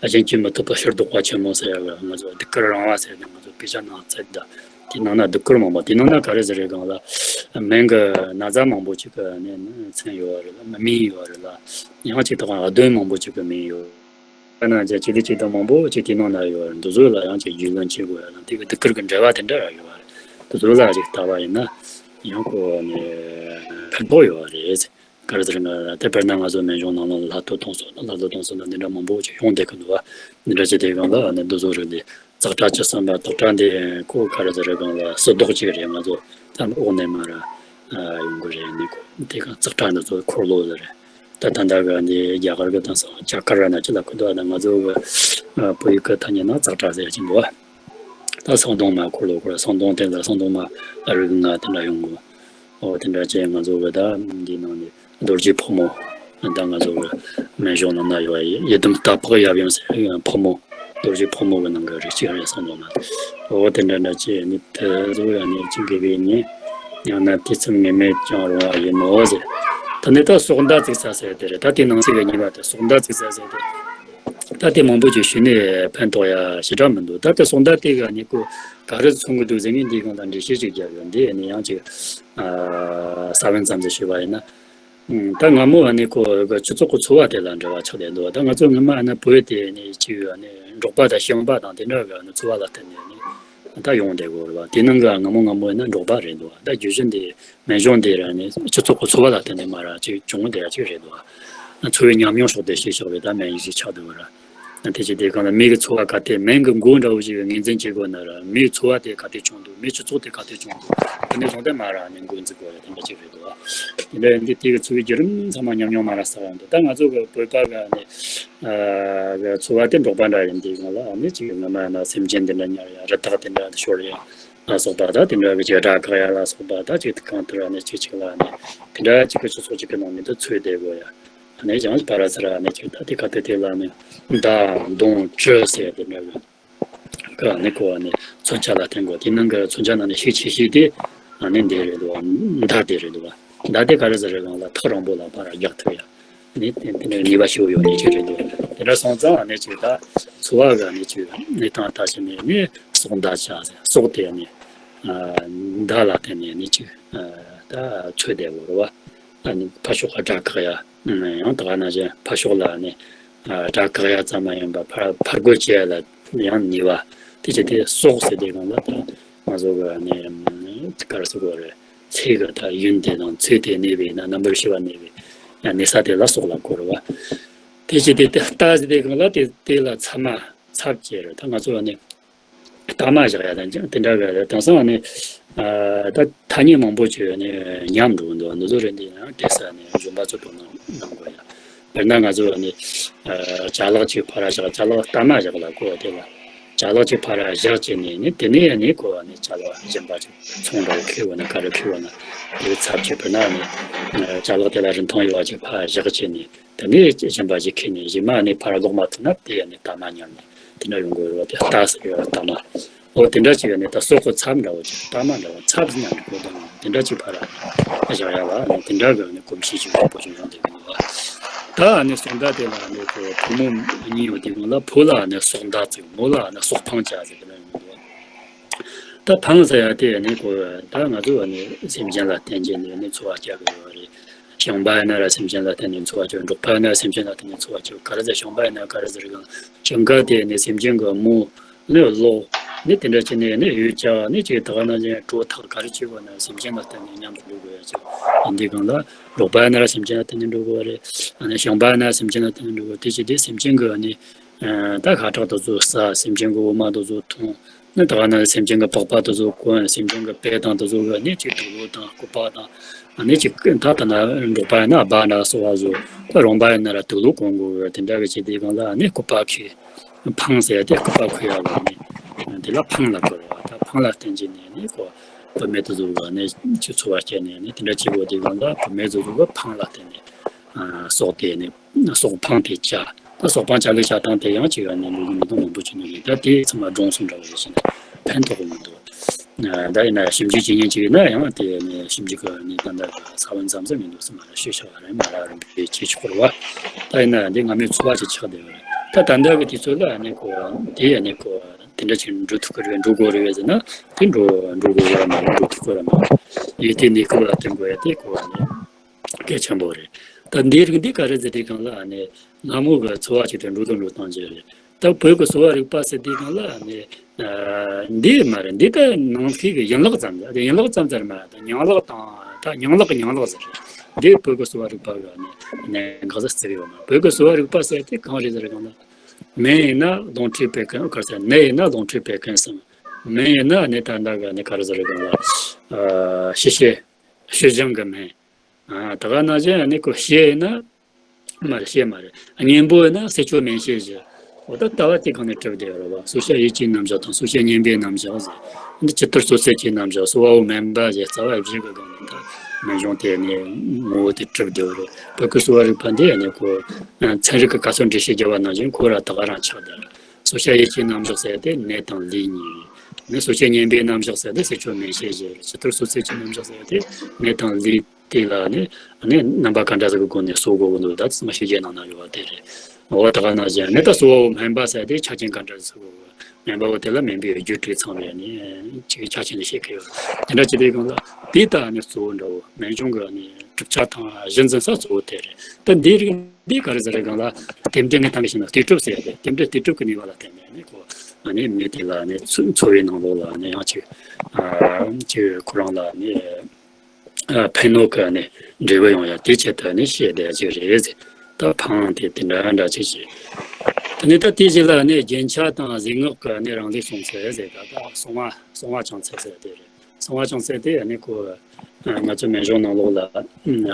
གཞན་གྱིས་མི་ཐུབ་པ་ཕྱིར་བཟློག་པ་ཆེན་མོ་ཟེར་ཡ་ལ་ང་ཚོ་གདུགས་དཀར་རིང་བ་ཟེར་ནས་ང་ཚོ་དཔེ་ཆ་ནང་བཙལ་ད་དེ་ནང་ན་གདུགས་དཀར་མང་པོ་དེ་ནང་ན་ག་རེ་ཟེར་རེད་གང་ལ་སྨན་གྱི་ན་ཚ་མང་པོ་ཅིག་གི་ནི་མཚན་ཡོད་བ་རེད་ལ་མིང་ཡོད་བ་རེད་ལ་ཡང་ཅིག་དང་གདོན་མང་པོ་ཅིག་གི་མིང་ཡོད། ཁ་ན་ཅིག་ཅིག་དེ་ཅིག་དང་མང་པོ་ཅིག་དེ་ནང་ན་ཡོད་རེད། འདི་ཚོ་ལ་ཡང་ཅིག་རྒྱུས་ལོན་བྱེད་དགོས་ཡ་དང་དེ་གི་གདུགས་དཀར་གི་འབྲེལ་བ་དེ་འདྲ་ར་ཡོད་རེད། འདི་ཚོ་ལ་ཅིག་ལྟ་བ་ཡིན་ན་ཡང་ཁོ་ནི་ཕན་ཐོགས་ཡོད་རེད། ག་རེ་ཟེར་ན་དེ་དཔེར་ན་ང་ཚོ་སྨན་གཞུང་ནང་ལ་ལྷ་ཐོ་གཏོང་སོགས་དང་ལྷ་ཐོ་གཏོང་སོགས་དང་འདི་འདྲ་མང་པོ་ཅིག་ཡོང་བསྡད་གི་འདུག་བ། འདི་འདྲ་ཅིག་དེ་གང་ལ་ནི་འདི་ཚོ་རེད་དེ་ཙག་སྒྲ་བཅུ་གསུམ་པ་དོག་སྒྲ་འདི་ཁོ་ག་རེ་ཟེར་རེད་གང་ལ་སུ་དོག་ཅིག་རེད། ང་ཚོ་ད་འོག་ནས་མར་ཡོང་གི་རེད། ནི་ཁོ་དེ་གང་ཙག་སྒྲ་འདི་ཚོ་འཁོར་ལོ་ཟེར་རེད། ད་ད་ལྟ་གི་འདི་རྒྱ་གར་གི་དང་སང་ཇ་ཀར་ར་ན་ཅི་ལ་ཁུ་དོ་ན་ང་ཚོ་གི་བོད་ཡིག་གི་ཐ་སྙད་ན་ཙག་སྒྲ་ཟེར་གྱིན་འདུག་ད་སང་གདོང་མ་འཁོར་ལོ་འཁོར་སང་གདོང་དེ་ལ་སང་གདོང་མ་རིགས་ལྔ་དེ་འདྲ་ཡོང་གི་འོ་དེ་འདྲ་བྱས་ང་ཚོ་གི་ད་འདི་ནང་ནས་རྡོ་རྗེ་ཕག་མོ་ད་ང་ཚོ་གི་སྨན་གཞུང་ནང་ན་ཡོད་ཡི་དམ་རྟ་ཕག་ཡབ་ཡུམ་ཟེར་ཕག་མོ། རྡོ་རྗེ་ཕག་མོ་གི་ནང་གི་རིགས་གཅིག་རེད་སང་གདོང་མ། འོ་དེ་འདྲ་འདྲ་བྱས་ནི་དེ་ཚོ་ཡང་ནི་གཅིག་དགེ་བའི་ཉིན་ཡང་ན་དུས་མཚམས་ངེས་མེད་ཀྱང་རུང་བ་ཡིན་ནོ་ཟེར། ད་ནི་ད་སོག་མདའ་བཙུགས་ས་ཟེར་དེ་རེད། ད་དེ་ནང་གསེས་ཀྱི་གཉིས་པ་དེ་སོག་མདའ་བཙུགས་ས་ཟེར་དེ། ད་དེ་མང་པོ་ཅིག་ཞུས་ནས་ཕན་ཐོགས་ཡ་ཞེ་དྲག་མི་འདུག་ད་ལྟ་སོག་མདའ་དེ་ག་ནི་ཁོ་ག་རེ་མཚོན་གི་འདུག་ཟེར་ངས་འདིའི་སྒང་ལ་འགྲེལ་བཤད་ཅིག་རྒྱབ་ཡོད། འདི་ནི་ཡང་ཅིག་ས་བོན་ཙམ་ཞིག་ཞུས་པ་ཡིན་ན། ད་སྔ་མོ་ནི་ཁོ་གི་སྤྱི་ཚོགས་ཀྱི་འཚོ་བ་དེ་ལ་འབྲེལ་བ་ཆགས་བསྡད་འདུག་ད་ང་ཚོ་སྔ་མ་ནི་བོད་དེ་ནི་ཅིག་ནི་འབྲོག་པ་དང་ཞིང་པ་དང་དེ་འདྲ་གི་ནི་འཚོ་བ་ལ་བརྟེན་ནས་ནི་ད་ཡོང་བསྡད་ཡོད་རེད་བ། དེ་ནང་གི་སྔ་མོ་སྔ་མོ་ཡིན་ན་འབྲོག་པ་རེད་འདུག་ད་རྒྱུད་གཞི་འདི་སྨན་གཞུང་འདི་ར་ནི་སྤྱི་ཚོགས་ཀྱི་འཚོ་བ་ལ་བརྟེན་ནས་མ་ར་ཅིག་བྱུང་བསྡད་ཡ་ཅིག་རེད་འདུག་འཚོ་བའི་ཉམས་མྱོང་ཕྱོགས་དེ་ཤེས་ཆོག་པའི་ད་སྨན་ཡིན་ཞིག་ཆགས་འདུག་ར། དེ་བྱས་དེ་གང་ལ་མི་གི་འཚོ་བ་ག་དེ་སྨན་གི་མགོ་འདྲ་བོ་ཞིག་ངོས་འཛིན་བྱེད་དགོས་ན་ར། མིའི་འཚོ་བ་དེ་ག་དེ་བྱུང་འདུག་མིའི་སྤྱི་ཚོགས་དེ་ག་དེ་བྱུང་འདུག་དེ་ནས་བཟུང་སྟེ་མ་ར་ནི་འགོ་འཛུགས་དགོས་ར། དེ་འདྲ་ཅིག་རེད་འདུག་དེ་འདྲ་ཡིན་དུས་དེ་གི་འཚོ་བའི་བརྒྱུད་རིམ་ཚང་མ་ཉམས་མྱོང་མ་ར་ས་ར་འདུག་ད་ང་ཚོ་གི་བོད་པ་གི་ནི་གི་འཚོ་བ་དེ་འབྲོག་པ་འདྲ་ཡིན་དུས་གང་ལ་ནི་ཅིག་སྔ་མ་ན་སེམས་ཅན་དེ་འདྲ་ཉར་ཡ། རི་དྭགས་དེ་འདྲ་ཤོར་ཡ་ལ་སོགས་པ། ད་དེ་འདྲ་གི་ཅིག་སྦྲ་བཀག་ཡ་ལ་སོགས་པ། ད་ཅིག་གང་ལྟར་ནི་ཅིག་ཅིག་ལ་ནི་དེ་འདྲ་ཅིག་གི་སྤྱི་ཚོགས་ཅིག་གི་ནང་ནས་ད་འཚོ་བསྡད་དགོས་ཡ། ནས་ཀྱང་ཕ་ར་ཚུ་ར་ནས་ཀྱི་ད་དེ་ག་དེ་དེ་ལ་ནི་མདའ་མདུང་གྲི་ཟེར་དེ་འདྲ་གི་ནི་ཁོ་ནི་མཚོན་ཆ་ལ་བརྟེན་དགོས། དེ་ནང་གི་མཚོན་ཆ་ནང་ནས་ཤུགས་ཆེ་ཤོས་དེ་ནི་འདི་རེད་འདུག་མདའ་དེ་རེད་འདུག་མདའ་དེ་ག་རེ་ཟེར་རེད་གང་ལ་ཐག་རིང་པོ་ལ་ཕར་རྒྱག་ཐུབ་ཡ། ནི་དེ་དེ་ནས་ནུས་པ་ཞེ་པོ་ཡོད་ནི་ཅིག་རེད་འདུག་དེ་འདྲ་སོང་ཙང་ནི་ཅིག་ད་འཚོ་བ་ག་ནི་ཅིག་ནི་ཐང་ད་ཅི་ནས་ནི་སོག་མདའ་བྱ་ཟེར། སོག་དེ་ནི་མདའ་ལ་བརྟེན་ནས་ནི་ཅིག་ད་འཚོ་བསྡད་དགོས་རེད་བ། ཨ་ནི་ཕར་ཕྱོགས་ལ་སྦྲ་བཀག་ཡ། ཡང་ད་ག་ནང་བཞིན་ཕར་ཕྱོགས་ལ་ནི་སྦྲ་བཀག་ཡ་ཙམ་མ་ཡིན་པར་ཕར་ཕར་རྒོལ་བྱེད་ཡ་ལ་ཡང་ནུས་པ། དེ་བྱས་དེ་སོག་ཟེར་དེ་གང་ལ་ད་ང་ཚོ་གི་ནི་ག་རེ་ཟེར་དགོས་རེད། ཚེ་གི་ད་ཡུན་དེ་དང་ཚེ་དེ་གནས་པའི་ན་རྣམ་པར་ཤེས་པ་གནས་པའི་ཡང་གནས་ས་དེ་ལ་སོག་ལབ་དགོས་རེད་བ། དེ་བྱས་དེ་དེ་རྟ་ཟེར་དེ་གང་ལ་དེ་དེ་ལ་ཚབ་མ་ཚབ་བྱེད་རེད། ད་ང་ཚོ་ནི་རྟ་མ་བཞག་ཡ་དང་ཅང་དེ་འདྲ་གི་རེད། དེང་སང་ནི་ད་ཐ་སྙད་མང་པོ་ཅིག་ནི་ཉམས་འགྲོ་གི་འདུག་འདི་ཚོ་རེད། འདི་ཡང་དེ་ས་ནི་གཞོན་པ་ཚོ་དོ་སྣང་གནང་དགོས་ཡ། དཔེར་ན་ང་ཚོ་ནི་ཅ་ལག་ཅིག་ཕར་ར་བཞག་ཅ་ལག་རྟ་མ་བཞག་ལ་གོ་དེ་ལ་ཅ་ལག་ཅིག་ཕར་ར་བཞག་བྱས་ནས་ནི་དེ་ནས་ནི་གོ་ནི་ཅ་ལག་གཞན་པ་ཅིག་ཚོང་འདྲ་བོ་ཁེལ་བ་ན་ག་རེ་ཁེལ་བ་ན་དེ་ཚབ་ཅིག་དཔེར་ན་ནི་ཅ་ལག་དེ་ལ་རིན་ཐང་ཡོད་པ་ཅིག་ཕར་བཞག་བྱས་ནས། དེ་ནས་གཞན་པ་ཞིག་ཁྱེར་ནས་གཞན་མ་ནི་ཕར་ལོག་མ་ཐུབ་ན་དེ་ཡང་ནི་རྟ་མ་ཉར་ནས་དེ་འདྲ་ཡོང་དགོས་རེད་བ། དེ་རྟ་ཟེར་ཡོད་རྟ་མ། འོ་དེ་འདྲ་ཅིག་ཡང་ནི་ད་སོག་གི་ཚབ་འདྲ་བོ་ཅིག་རྟ་མ་འདྲ་བོ་ཚབ་ཟིན་ཡང་འགྲིག་གི་འདུག་དེ་འདྲ་ཅིག་ཕར་བཞག་ཡ་ལ་ནི་དེ་འདྲ་གི་ནི་གོམས་གཤིས་ཅིག་མང་པོ་ཅིག་ཡོང་བསྡད་ཀྱི་འདུག་བ། ད་ནི་སོག་མདའ་དེ་ལ་ནི་ཁོ་བུ་མོ་གཉིས་ཡོད་དེ་གང་ལ་ཕོ་ལ་ནི་སོག་མདའ་བཙུགས། མོ་ལ་ནི་སོག་འཕང་བྱ་ཟེར་དེ་འདྲ་ཡོང་གི་འདུག་ད་འཕང་ཟེར་ཡ་དེ་ནི་ཁོ་ད་ང་ཚོ་ནི་སེམས་ཅན་ལ་བརྟེན་བྱས་ནས་ནི་འཚོ་བ་སྐྱེལ་གི་ཡོད་རེད། ཞིང་པ་ཡིན་ན་ར་སེམས་ཅན་ལ་བརྟེན་ནས་འཚོ་བ་སྐྱེལ། འབྲོག་པ་ཡིན་ན་སེམས་ཅན་ལ་བརྟེན་ནས་འཚོ་བ་སྐྱེལ། ག་རེ་ཟེར་ཞིང་པ་ཡིན་ན་ག་རེ་ཟེར་གང་ཞིང་ཁ་དེ་ནི་སེམས་ཅན་གི་མོ་ནི་གློག་ནི་དེ་འདྲ་བྱས་ནས་ནི་ཡོད་ཀྱང་ནི་ཅིག་ད་ག་ནང་བཞིན་གྲོ་ཐག་ག་རེ་བྱེད་དགོས་ན་སེམས་ཅན་ལ་བརྟེན་ནས་མཉམ་དུ་འགྲོ་དགོས་ཡ་ཅིག་ཡིན་དུས་གང་ལ་འབྲོག་པ་ཡིན་ན་ར་སེམས་ཅན་ལ་བརྟེན་ནས་འགྲོ་དགོས་རེད། ཨ་ནི་ཞིང་པ་ཡིན་ན་ར་སེམས་ཅན་ལ་བརྟེན་ནས་འགྲོ་དགོས། དེ་བྱས་དུས་སེམས་ཅན་གི་ནི་ད་ཤ་ཁྲག་དེ་ཚོ་ཟ། སེམས་ཅན་གི་འོ་མ་དེ་ཚོ་འཐུང་། ནི་ད་ག་ན་སེམས་ཅན་གྱི་པགས་པ་དེ་ཚོ་གོན། སེམས་ཅན་གྱི་དཔེ་དང་དེ་ཚོ་གི་ནི་ཅིག་དུག་ལོག་དང་སྐུད་པ་དང་། ཨ་ནི་ཅིག་ད་ལྟ་ན་འབྲོག་པ་ཡིན་ན་སྦྲ་འདྲ་སོགས་པ་བཟོ། ད་རོང་པ་ཡིན་ན་ར་དུག་ལོག་གོན་དགོས་གི། དེ་འདྲ་གི་བྱས་དེ་གང་ལ་ཨ་ནི་སྐུད་པ་ཁྱེར། འཕང་ཟེར་ཡ་དེ་སྐུད་པ་ཁུར་ཡ་ལ་ནི་དེ་ལ་འཕང་ལབ་དགོས་རེད་བ། ད་འཕང་ལ་བརྟེན་བྱས་ནས་ནི་ཁོ་བུད་མེད་དེ་ཚོ་གི་ནི་ཅིག་འཚོ་བ་སྐྱེལ་ནས་ནི་དེ་འདྲ་བྱེད་དགོས། དེ་གང་ལ་བུད་མེད་དེ་ཚོ་གི་འཕང་ལ་བརྟེན་ནས་སོག་དེ་ནི། སོག་འཕང་དེ་བྱ། ད་སོག་འཕང་བྱ་ལུགས་བྱ་སྟངས་དེ་ཡང་ཅིག་ཡང་ནས་ལུགས་ཀྱི་མི་དང་མང་པོ་ཅིག་ནི་རེད། ད་དེ་ཚང་མ་སྒྲུང་གསུང་འདྲ་བོ་ཞིག་བྱས་ན་ཕན་ཐོགས་ཀྱི་མི་འདུག་ད་ཡིན་ན་ཞིབ་འཇུག་བྱེད་མཁན་ཅིག་ཡིན་ན་ཡང་དེ་ནས་ཞིབ་འཇུག་གི་ནི་ད་ལྟ་ས་བོན་ཙམ་ཙམ་མི་འདུག་སེམས་ལ་ཤོད་ཆོག་པ་རེད། མ་རག་རིམ་པས་བྱེད་ཆོག་རེད་བ། ད་ཡིན་ན་འདི་སྔ་མའི་འཚོ་བ་ཅིག་ཆགས་བསྡད་པ་རེད། ད་ད་ལྟ་གི་དུས་ཚོད་ལ་ནི་ཁོ་དེ་ཡང་ནི་ཁོ་དེ་འདྲ་ཅིག་འགྲོ་ཐུབ་ཀྱི་རེད། འགྲོ་དགོས་རེད་བས་ཟེར་ན་དེ་འགྲོ་འགྲོ་དགོས་རེད་མ་རེད། འགྲོ་ཐུབ་ཀྱི་རེད་མ་རེད། ཡུལ་དེའི་གནས་སྐབས་ལ་བརྟེན་དགོས་ཡ་དེ་ཁོ་ནི། གལ་ཆེན་པོ་རེད། ད་འདིའི་རིགས་འདི་ག་རེ་ཟེར་དུས་སྒང་ལ་ནི་སྔ་མོ་གི་འཚོ་བ་ཅིག་ཏུ་འགྲོ་དང་འགྲོ་སྟངས་ཅིག་རེད། ད་བོད་ཀྱི་གསོ་བ་རིག་པ་ཟེར་དུས་སྒང་ལ་ནི་འདི་མ་རེད། འདི་ད་ནང་གི་ཡན་ལག་ཙམ་རེད། ཡན་ལག་ཙམ་ཙམ་མ་རེད། ད་ཉིང་ལག་དང་ད་ཉིང་ལག་གི་ཉིང་ལག་ཟེར་རེད། འདི་བོད་ཀྱི་གསོ་བ་རིག་པ་གི་ནི་གནད་འགག་ཟེར་ཡོད་མ། བོད་ཀྱི་གསོ་བ་རིག་པ་ཟེར་དེ་གང་རེད་ཟེར་སྒང་ལ་སྨན་ཡིན་ན་རླུང་མཁྲིས་པད་ཁན་ག་རེ་ཟེར། ནད་ཡིན་ན་རླུང་མཁྲིས་པད་ཁན་གསུམ། སྨན་ཡིན་ན་ནི་ད་ལྟ་གི་ནི་ག་རེ་ཟེར་སྒང་ལ་ཤི་ཤི་ཤི་ཞིང་གི་སྨན། ཨ། ད་ག་ནང་བཞིན་ནི་ཁོ་ཤེས་ཡིན་ན་མ་རེད། ཤེས་མ་རེད། གཉེན་པོ་ཡིན་ན་གསེར་ཕྱོགས་སྨན་ཤེས་བཞི། འོ་ད་ལྟ་བ་དེ་གང་ནས་གྲུབ་བསྡད་ཡོད་རེད་བ། གསོ་བྱ་ཡིད་ཀྱི་རྣམ་གཞག་དང་གསོ་བྱ་སྙན་པའི་རྣམ་གཞག་ཟེར། འདི་ཇི་ལྟར་གསོ་ཚུལ་གྱི་རྣམ་གཞག་གསོ་བའོ་སྨན་པ་ཞེས་རྩ་བ་བཞི་གི་སྒང་ནས་ད་སྨན་གཞུང་དེ་ནི་ངོ་བོ་དེ་གྲུབ་བསྡད་ཡོད་རེད། བོད་ཀྱི་གསོ་བ་རིག་པ་འདི་ནི་ཁོ་ཚན་རིག་གི་ག་ཚོད་འགྲེལ་བཤད་བརྒྱབ་པ་ནང་བཞིན་ཁོ་ར་ད་ག་རང་ཆགས་བསྡད་རེད། གསོ་བྱ་ཡིད་ཀྱི་རྣམ་གཞག་ཟེར་དེ་ནད་དང་ལུས་གཉིས། ནི་གསོ་བྱ་སྙན་པའི་རྣམ་གཞག་ཟེར་དེ་གསེར་ཕྱོགས་སྨན་ཤེས་བཞི། ཇི་ལྟར་གསོ་ཚུལ་གྱི་རྣམ་གཞག་ཟེར་དེ་ནད་དང་ལུས། དེ་ལ་ནི་ནི་རྣམ་པ་ག་འདྲ་ཟིག་གི་སྒོ་ནས་གསོ་དགོས་ཀྱི་འདུག་ད་ཚང་མ་ཞིབ་དཔྱད་གནང་ན་ཡོད་པ་དེ་རེད། འོ་ད་ག་ནང་བཞིན་ནི་ད་གསོ་བ་བོ་སྨན་པ་ཟེར་དེ་ཆ་རྐྱེན་ག་འདྲ་ཟིག་དགོས་ཀྱི། སྨན་པ་བོ་དེ་ལ་སྨན་པའི་རྒྱུ་དྲུག་ཚང་བའི་ནི་ཅིག་ཆ་རྐྱེན་ལ་བཤད་ཀྱི་ཡོད། དེ་འདྲ་བྱེད་དུས་སྒང་ལ་དེ་ལྟ་ནི་གཙོ་བོ་འདྲ་བོ་སྨན་གཞུང་གི་ནི་གྲུབ་ཆ་དང་གཞི་འཛིན་ས་གཙོ་བོ་དེ་རེད། ད་འདི་རིགས་འདི་ག་རེ་ཟེར་རེད་སྒང་ལ་རྟེན་འབྲེལ་ངས་ད་ག་བཤད་ན་རྟེན་གྲུབ་ཟེར་ཡ་དེ་རྟེན་འབྲེལ་རྟེན་གྲུབ་ཀྱི་ནུས་པ་ལ་བརྟེན་ནས་ནི་ཁོ་ནི་མི་དེ་ལ་ནི་འཚོ་འཚོ་བའི་ནང་ལོགས་ལ་ནི་ཡང་ཅིག་ཅིག་ཁོ་རང་ལ་ནི། ཕན་གནོད་ཀྱི་ནི་འབྲས་བུ་ཡོང་ཡ་དེ་ཆེད་དུ་ནི་བཤད་བསྡད་ཀྱི་རེད་ཟེར། ད་འཕང་དེ་དེ་འདྲ་འདྲ་ཅིག་བྱས། དེ་ནས་ད་དེ་རྗེས་ལ་ནི་རྒྱན་ཆ་དང་གཟེངས་སྔགས་ཀྱི་ནི་རང་ལུགས་སྲོལ་ཟེར་ཟེར་ད་ད་གསང་བ་གསང་བ་བྱང་ཚད་ཟེར་དེ་རེད། གསང་བ་བྱང་ཚད་དེ་ནི་ཁོ་ང་ཚོ་སྨན་གཞུང་ནང་ལོགས་ལ་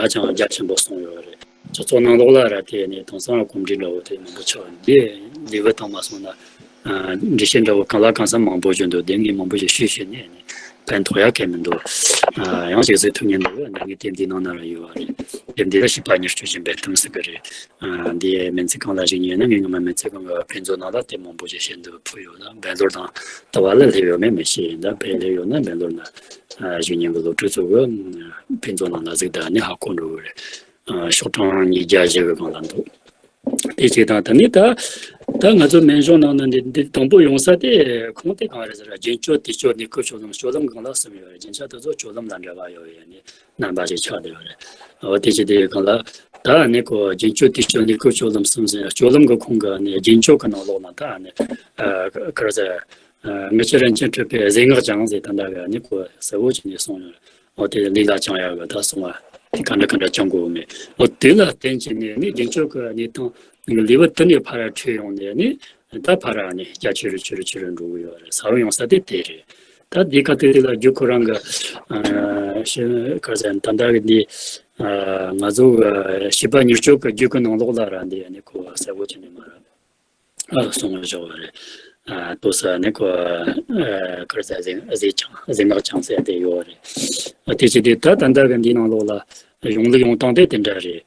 ཧ་ཅང་རྒྱ་ཆེན་པོ་གསུངས་ཡོད་རེད། སྤྱི་ཚོགས་ནང་ལོགས་ལ་ར་དེ་ནི་དེང་སང་གོམས་འདྲིས་འདྲ་བོ་དེ་མང་པོ་ཆགས་འདི་ལེའུ་བཏང་མ་སོང་ན། འགྲེལ་བཤད་འདྲ་བོ་གང་ལ་གང་འཚམ་མང་པོ་བྱུང་འདུག་དེ་ངས་མང་པོ་ཞིག་ཞུས་ཞུས་ནས་ནི་ཕན་ཐོགས་ཡ་གང་མི་འདུག་ཡང་ཞིག་གཟིགས་ཐུབ་ཉན་འདུག་ད་ངས་དེབ་འདི་ནང་ན་ར་ཡོད་བ་རེད། དེབ་འདི་ལ་བྱིས་པ་མྱུར་སྐྱོབ་ཀྱི་འབེལ་གཏམ་ཟེར་གི་རེད། འདི་སྨན་རྩིས་ཁང་ལ་ཞིག་ཉན་ན་ངས་ངོ་མ་སྨན་རྩིས་ཁང་གི་ཕན་ཚུན་ནང་ལ་དེབ་མང་པོ་ཞིག་བཤད་འདུག་ཕུལ་ཡོད་ལ་འབེལ་ལོར་དང་ལྟ་བ་ལ་སླེབས་ཡོད་མེད་མི་ཤེས། ད་ཕན་སླེབས་ཡོད་ན་འབེལ་ལོར་ན་ཞིག་ཉན་གི་སློབ་ཕྲུག་ཚོ་གི་ཕན་ཚུན་ནང་ལ་གཟིགས་ད་ནི་ཧ་གོ་འགྲོ་གི་རེད། ཤོག་གྲངས་ཉིས་བརྒྱ་བཞི་གི་སྒང་ལ་འདུག་དེ་གཅིག་དང་དེ་ནས་ད་ད་ང་ཚོ་སྨན་གཞུང་ནང་ན་འདི་འདི་དང་པོ་ཡོང་ས་དེ་ཁུངས་དེ་གང་རེད་ཟེར་ན་རྒྱུན་སྤྱོད་དུས་སྤྱོད་ནུས་སྐུལ་སྤྱོད་ལམ་སྤྱོད་ལམ་སྒང་ལ་གསུམ་ཡོད་རེད། རྒྱུན་ཆགས་དེ་ཚོ་སྤྱོད་ལམ་ལ་འབྲེལ་བ་ཡོད་ཡ་ནི་རྣམ་པ་ཞིག་ཆགས་བསྡད་ཡོད་རེད། འོ་དེ་བྱས་དེ་གང་ལ་ད་ནི་ཁོ་རྒྱུན་སྤྱོད་དུས་སྤྱོད་ནུས་སྐུལ་སྤྱོད་ལམ་གསུམ་ཟེར་སྤྱོད་ལམ་གི་ཁུངས་གི་ནི་རྒྱུན་སྤྱོད་གི་ནང་ལོགས་ལ་ད་ནི་ཨ་ག་རེ་ཟེར། ཨ་ངེས་ཤེས་རང་བྱུང་གྲུབ་པའི་གཟེངས་སྔགས་བགྱང་ཟེར་ད་ལྟ་ག་ནི་ཁོ་གསལ་བོ་བྱས་ནས་གསུངས་ཡོད། འོ་དེ་ལས་ལ་བགྱང་ཡག་གི་ད་གསུང་བ་དེ་ག་འདྲ་ག་འདྲ་བགྱང་དགོས་མེད། འོ་དེ་ལ་བརྟེན་བྱས་ནས་ནི་རྒྱུན་སྤྱོད་ཀྱི་གནས་སྟངས་ལེའུ་དེ་ནས་ཕར་འཕྲོས་ཡོང་ནས་ནི་ད་ཕར་ནི་རྒྱ་ཆེ་རུ་ཆེ་རུ་ཆེ་རུ་འགྲོ་གི་ཡོད་རེད། ས་བོན་ཡོང་ས་དེ་དེ་རེད། ད་འདི་ག་དེ་དེ་ལ་རྒྱུ་ཁོ་རང་གི་ཨ་ཤེས་ག་ཟེར་ད་ལྟ་གི་འདི་ཨ་ང་ཚོ་གི་བྱིས་པ་མྱུར་སྐྱོབ་ཀྱི་རྒྱུད་ཀྱི་ནང་ལོགས་ལ་ར་འདི་ནི་ཁོ་གསལ་བོ་བྱས་ནས་མ་རེད། ཨ་གསུང་བ་བཞག་པ་རེད། ཨ་ལྟོས་ས་ནི་ཁོ་ཨ་ག་རེ་ཟེར་གཟེངས་གཟེངས་བགྱང་གཟེངས་སྔགས་བགྱང་ཟེར་དེ་ཡོད་རེད། ཨ་དེ་བྱས་དེ་ད་ད་ལྟ་གི་འདིའི་ནང་ལོགས་ལ་གཞུང་ལུགས་ཡོང་སྟངས་དེ་དེ་འདྲ་རེད།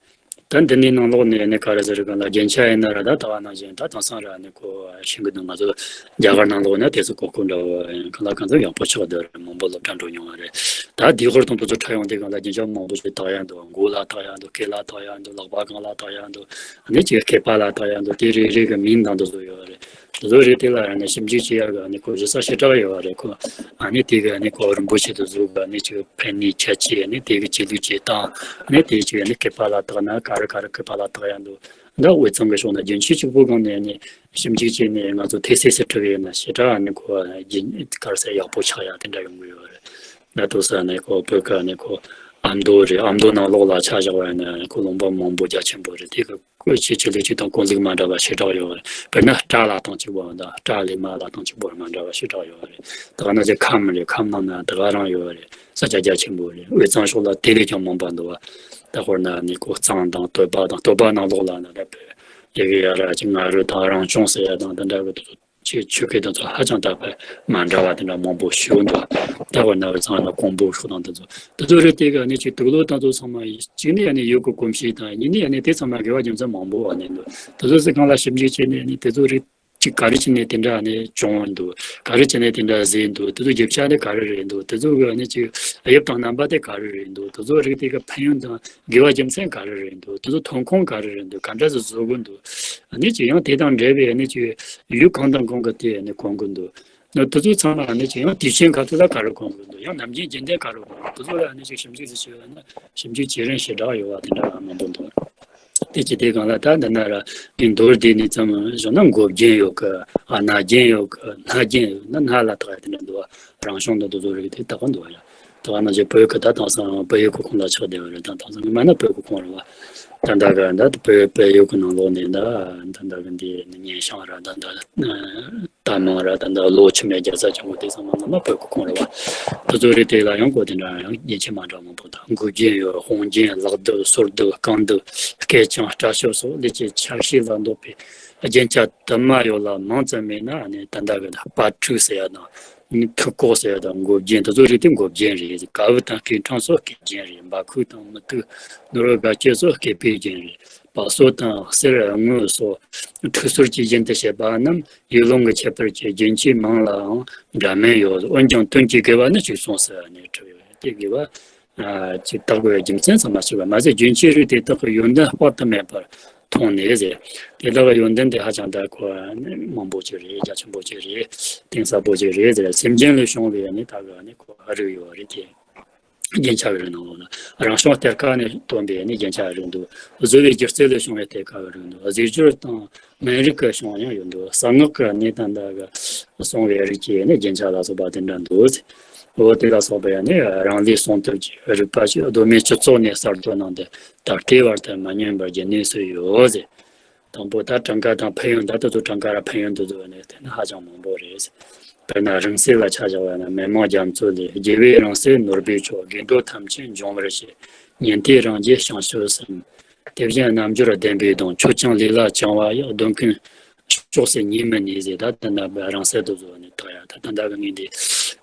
ད་འདི་ནས་ནང་ལོགས་ནས་ནི་ག་རེ་ཟེར་གི་ལ་རྒྱན་ཆ་ཡིན་ན་ར་ད་ད་བ་ནང་བཞིན་ད་དེང་སང་ར་ནི་ཁོ་ཤེས་གི་འདུག་ང་ཚོ་རྒྱ་གར་ནང་ལོགས་ན་དེ་ཚོ་གོ་སྐབས་འདྲ་བོ་གང་ལ་གང་ཚོ་ཡག་པོ་ཆགས་བསྡད་རེད། མང་པོ་སློབ་གྲྭ་འགྲོ་མྱོང་བ་རེད། ད་དེའི་ཧོར་དང་དེ་ཚོ་ཁྲ་ཡོང་དེ་གང་ལ་རྒྱན་ཆ་མང་པོ་ཞིག་བཏགས་ཡ་འདུག་མགོ་ལ་བཏགས་ཡ་འདུག་སྐེ་ལ་བཏགས་ཡ་འདུག་ལག་པ་སྒང་ལ་བཏགས་ཡ་འདུག་ཨ་ནི་ཅིག་སྐེད་པ་ལ་བཏགས་ཡ་འདུག་དེ་རེ་རེ་གི་མིང་དང་དེ་ཚོ་ཡོད་རེད། དེ་ཚོ་རེ་དེ་ལ་ཡང་ནི་ཞིབ་འཇུག་བྱེད་ཡ་གི་ནི་ཁོ་གཞི་ས་ཞེ་དྲག་ཡོད་རེད། ཁོ་ཨ་ནི་དེ་གི་ནི་ཁོ་རིན་པོ་ཆེ་དེ་ཚོ་གི་ནི་ཅིག་ཕན་ནུས་ཁྱད་ཆོས་ནི་དེ་གི་བྱེད་ལུགས་བྱེད་སྟངས་ནི་དེ་ཅིག་ནི་སྐེད་པ་ལ་བཏགས་ན་ག་རེ་ག་རེ་སྐེད་པ་ལ་བཏགས་ཡ་འདུག་ད་དབུས་གཙང་གི་ཕྱོགས་ན་རྒྱུན་ཆད་གཅིག་པོ་སྒང་ནས་ནི་ཞིབ་འཇུག་བྱས་ནས་ང་ཚོ་ཐེ་སེ་སེ་ཁྲིད་ཡོད་ན་ཞེ་དྲག་ནི་ཁོ་རྒྱུན་ག་རེ་ཟེར་ཡག་པོ་ཆགས་ཡ་དེ་འདྲ་ཡོང་གི་ཡོད་རེད། ད་དུང་ས་ནས་ཁོ་བོད་ཀ་ནས་ཁོ་ཨ་མདོ་རེད། ཨ་མདོ་ནང་ལོགས་ལ་ཆ་བཞག་པ་ཡིན་ན་ཁོ་ལུང་པ་མང་པོ་རྒྱ་ཆེན་པོ་རེད། དེ་གི་བོད་ཀྱི་ཆོས་ལུགས་ཅིག་དང་གོ་ལུགས་མ་འདྲ་བ་ཞེ་དྲག་ཡོད་རེད། དཔེར་ན་སྤྲ་ལབ་སྟངས་གཅིག་པོ་དང་སྤྲ་ལས་མ་ལབ་སྟངས་གཅིག་པོ་མ་འདྲ་བ་ཞེ་དྲག་ཡོད་རེད། ད་ག་ནང་བཞིན་ཁམས་རེད། ཁམས་ནང་ན་དེ་ག་རང་ཡོད་རེད། ས་ཆ་རྒྱ་ཆེན་པོ་རེད། དབུས་གཙང་ཕྱོགས་ལ་དེ་ལས་ཀྱང་མང་པ་འདུག་བ། ད་དཔེར་ན་ནི་ཁོ་གཙང་དང་སྟོད་པ་དང་སྟོད་པ་ནང་ལོགས་ལ་ན་ད་བོད་ཡི་གེ་ཡ་ར་ཅིག་ང་རོ་དང་རང་བྱུང་ཟེར་ཡ་དང་དེ་འདྲ་གི་དེ་ཚོ། ཆོས་ཆོས་སྐད་དང་ཚོ་ཧ་ཅང་དག་པ་མ་འདྲ་བ་དེ་འདྲ་མང་པོ་ཞིག་འདུག་ད་བར་ན་བའི་ཚང་ན་ཀོང་པོ་ཤོག་དང་དེ་ཚོ་དེ་ཚོ་རེད། དེ་ག་ནི་ཅིག་དུག་ལོག་དང་ཚོ་ཚང་མ་གཅིག་ནི་ཡ་ནི་ཡུལ་གྱི་གོམས་གཤིས་དང་གཉིས་ནི་ཡ་ནི་དེ་ཚང་མ་དགེ་བ་རྒྱུ་མཚན་མང་པོ་བ་ནི་འདུག་དེ་ཚོ་སི་ཁང་ལ་ཞིབ་འཇུག་བྱས་ནས་ནི་དེ་ཚོ་རེད། ཅིག་ག་རེ་བྱས་ནས་དེ་འདྲ་ནི་བྱུང་འདུག་ག་རེ་བྱས་ནས་དེ་འདྲ་བཟོས་འདུག་དེ་ཚོ་རྒྱུ་ཆ་དེ་ག་རེ་རེད་འདུག་དེ་ཚོ་གི་ནི་ཅིག་དབྱིབས་དང་རྣམ་པ་དེ་ག་རེ་རེད་འདུག་དེ་ཚོ་རིགས་དེ་གི་ཕན་ཡོན་དང་དགེ་བ་རྒྱུ་མཚན་ག་རེ་རེད་འདུག་དེ་ཚོ་ཐོན་ཁུངས་ག་རེ་རེད་འདུག་ག་འདྲ་ཟིག་བཟོ་དགོས་འདུག་ཨ་ནི་ཅིག་ཡང་དེ་དང་འབྲེལ་བའི་ཨ་ནི་ཅིག་ཡུལ་གང་དང་གང་གི་དེ་ཨ་ནི་གོན་དགོས་འདུག་ན་དེ་ཚོ་ཚང་མ་ཨ་ནི་ཅིག་ཡང་དུས་ཆེན་ཁ་ཐུག་ལ་ག་རེ་གོན་དགོས་འདུག་ཡང་ནམ་རྒྱུན་རྒྱུན་ལྡན་ག་རེ་གོན་དགོས་འདུག་དེ་ཚོ་ལ་ཨ་ནི་ཅིག་ཞིབ་འཇུག་ཟིག་བྱས་ན་ཞིབ་འཇུག་བྱེད་རིན་ཞེ་དྲག་ཡོད་བ་དེ་འདྲ་མང་པོ་འདུག་དེ་ཅི་དེ་གང་ལ་ད་འདི་ན་ར་ངས་མདོར་བསྡུས་ནས་ཙམ་བཞག་ན་མགོ་རྒྱན་ཡོད་གི་ཨ་སྣ་རྒྱན་ཡོད་གི་སྣ་རྒྱན་ཡོད་ན་སྣ་ལ་བཏགས་ཡ་དེ་འདྲ་འདུག་བ། རང་བྱུང་དང་དེ་ཚོ་རིགས་དེ་བཏགས་འདུག་བ་ཡ། དེ་བ་ན་ཅིག་བོད་ཀྱི་ད་དེང་སང་བོད་ཡུལ་གྱི་ཁོངས་ལ་ཆགས་བསྡད་པ་རེད། ད་དེང་སང་མ་ན་བོད་ཀྱི་ཁོངས་རེད་བ། ད་ད་ག་ད་བོད་བོད་ཡུལ་གྱི་ནང་ལོགས་ནས་ད་ད་ད་ག་འདི་ཉན་ཤང་ར་ད་ད་རྟ་མང་ར་ད་ད་ལོ་ཆུ་མེད་རྒྱ་ཚ་ཆུང་གི་དེ་ཚང་མ་ངོ་མ་བོད་ཀྱི་ཁོངས་རེད་བ། དེ་ཚོ་རིགས་དེ་ལ་ཡང་གོ་དེ་འདྲ་ཡང་རྒྱན་ཆ་མ་འདྲ་མང་པོ་དང་མགུལ་རྒྱན་ཡོད། དཔུང་རྒྱན་ལག་གདུབ་སོར་གདུབ་རྐང་གདུབ་སྐེ་བཅིངས་སྐྲ་གཤོག་སོགས་ལས་ཀྱི་ཆ་ཤས་ལ་འདོད་པའི་རྒྱན་ཆ་དུ་མ་ཡོད་ལ་མིང་ཙམ་མེད་ན་ནི་ད་ད་ག་ད་སྤ་ཕྲུག་ཟེར་ཡ་དང་། ཐུག་ཀོག་ཟེར་བ་དང་མགོ་རྒྱན་དེ་ཚོ་རིགས་དེ་མགོ་རྒྱན་རེད། ག་བུ་དང་སྐེ་འཕྲེང་སོགས་སྐེ་རྒྱན་རེད། འབའ་ཁུག་དང་མུ་ཏིག་ནོར་བུ་དགའ་སྐྱེས་སོགས་སྐེད་པའི་རྒྱན་རེད། བ་སོ་དང་གསེར་དངུལ་སོགས་ཁྲུ་གསོལ་གྱི་རྒྱན་དུ་བཤད་པ་རྣམས་ཡུལ་ལུང་གི་ཁྱད་པར་གྱིས་རྒྱན་ཆའི་མིང་ལའང་འདྲ་མིན་ཡོད། འོན་ཀྱང་དོན་གྱི་དགེ་བ་ནི་གཅིག་མཚུངས་སུ་ནི་གྲུབ་ཡོད་དེ། དགེ་བ་ ཅིག་བཏགས་དགོས་རྒྱུ་མཚན་ཙམ་མ་ཞིག་པ་མ་ཟད། རྒྱུན་ཆད་རིགས་དེ་དག་གི་ཡོན་ཏན་དཔག་ཏུ་མེད་པར་མཐོང་ནས་ཟེར། དེ་དག་གི་ཡོན་ཏན་དེ་ཧ་ཅང་ད་ཁོ་མང་པོ་ཅིག་རེད། རྒྱ་ཆེན་པོ་ཅིག་རེད། གཏིང་ཟབ་པོ་ཅིག་རེད་ཟེར། སེམས་ཅན་ལས་བྱུང་བའི་ནི་ད་གི་ནི་ཁོ་རིགས་ཡོད་རེད་དེ། རྒྱན་ཆ་གི་རིགས་ནང་ལོགས་ལ། རང་བྱུང་གཏེར་ཁ་ནས་བཏོན་པའི་ནི་རྒྱན་ཆ་རིགས་འདུག་བཟོ་བའི་སྒྱུ་རྩལ་ལས་བྱུང་བའི་གཏེར་ཁ་གི་རིགས་འདུག་རྫས་སྦྱོར་དང་སྨན་རིགས་ཀྱི་བྱུང་ཡང་ཡོད་འདུག་གསང་སྔགས་ཀྱི་གནས་དང་འདྲ་གི་གསང་བའི་རིགས་ཀྱི་ནི་རྒྱན་ཆ་ལ་སོགས་པ་དེ་འདྲ་འདུག་འོ་དེ་ལ་སོགས་པའི་ནི་རང་ལས་གསང་ཐབས་ཀྱི་རིག་པ་ཞིག་གདོད་མའི་སྤྱི་ཚོགས་ནས་གསར་གཏོད་གནང་སྟེ། ད་ལྟའི་བར་དུ་མ་ཉམས་པར་རྒྱུན་གནས་སུ་ཡོད་ཟེར། དང་པོ་ད་གྲངས་ཀ་དང་ཕན་ཡོན། ད་དེ་ཚོ་གྲངས་ཀ་ར་ཕན་ཡོན་དེ་ཚོ་ནི་དེ་ནི་ཧ་ཅང་མང་པོ་རེད། དཔེར་ན་རིང་བསྲེལ་ལ་ཆ་བཞག་པ་ན། མེ་མང་རྒྱ་མཚོ་ལས། རྒྱལ་བའི་རིང་བསྲེལ་ནོར་བུའི་མཆོག་དགེ་འདུན་ཐམས་ཅད་འབྱུང་བར་བྱེད། ཉན་ཐོས་རང་རྒྱལ་བྱང་ཆུབ་སེམས། དེ་བཞིན་རྣལ་འབྱོར་བདེན་པའི་སྡོང་། ཆོས་ཀྱང་ལས་ལ་བྱང་བ་ཡི། སྡོམ་ཀུན་ཕྱོགས་སུ་ཉིད་མི་ནུས་ཟེར། ད་དེ་འདྲ་རིང་བསྲེལ་དེ་ཚོ་ནི་ད་ཡང་ད་ད་ལྟ་གི་ངས་འདི་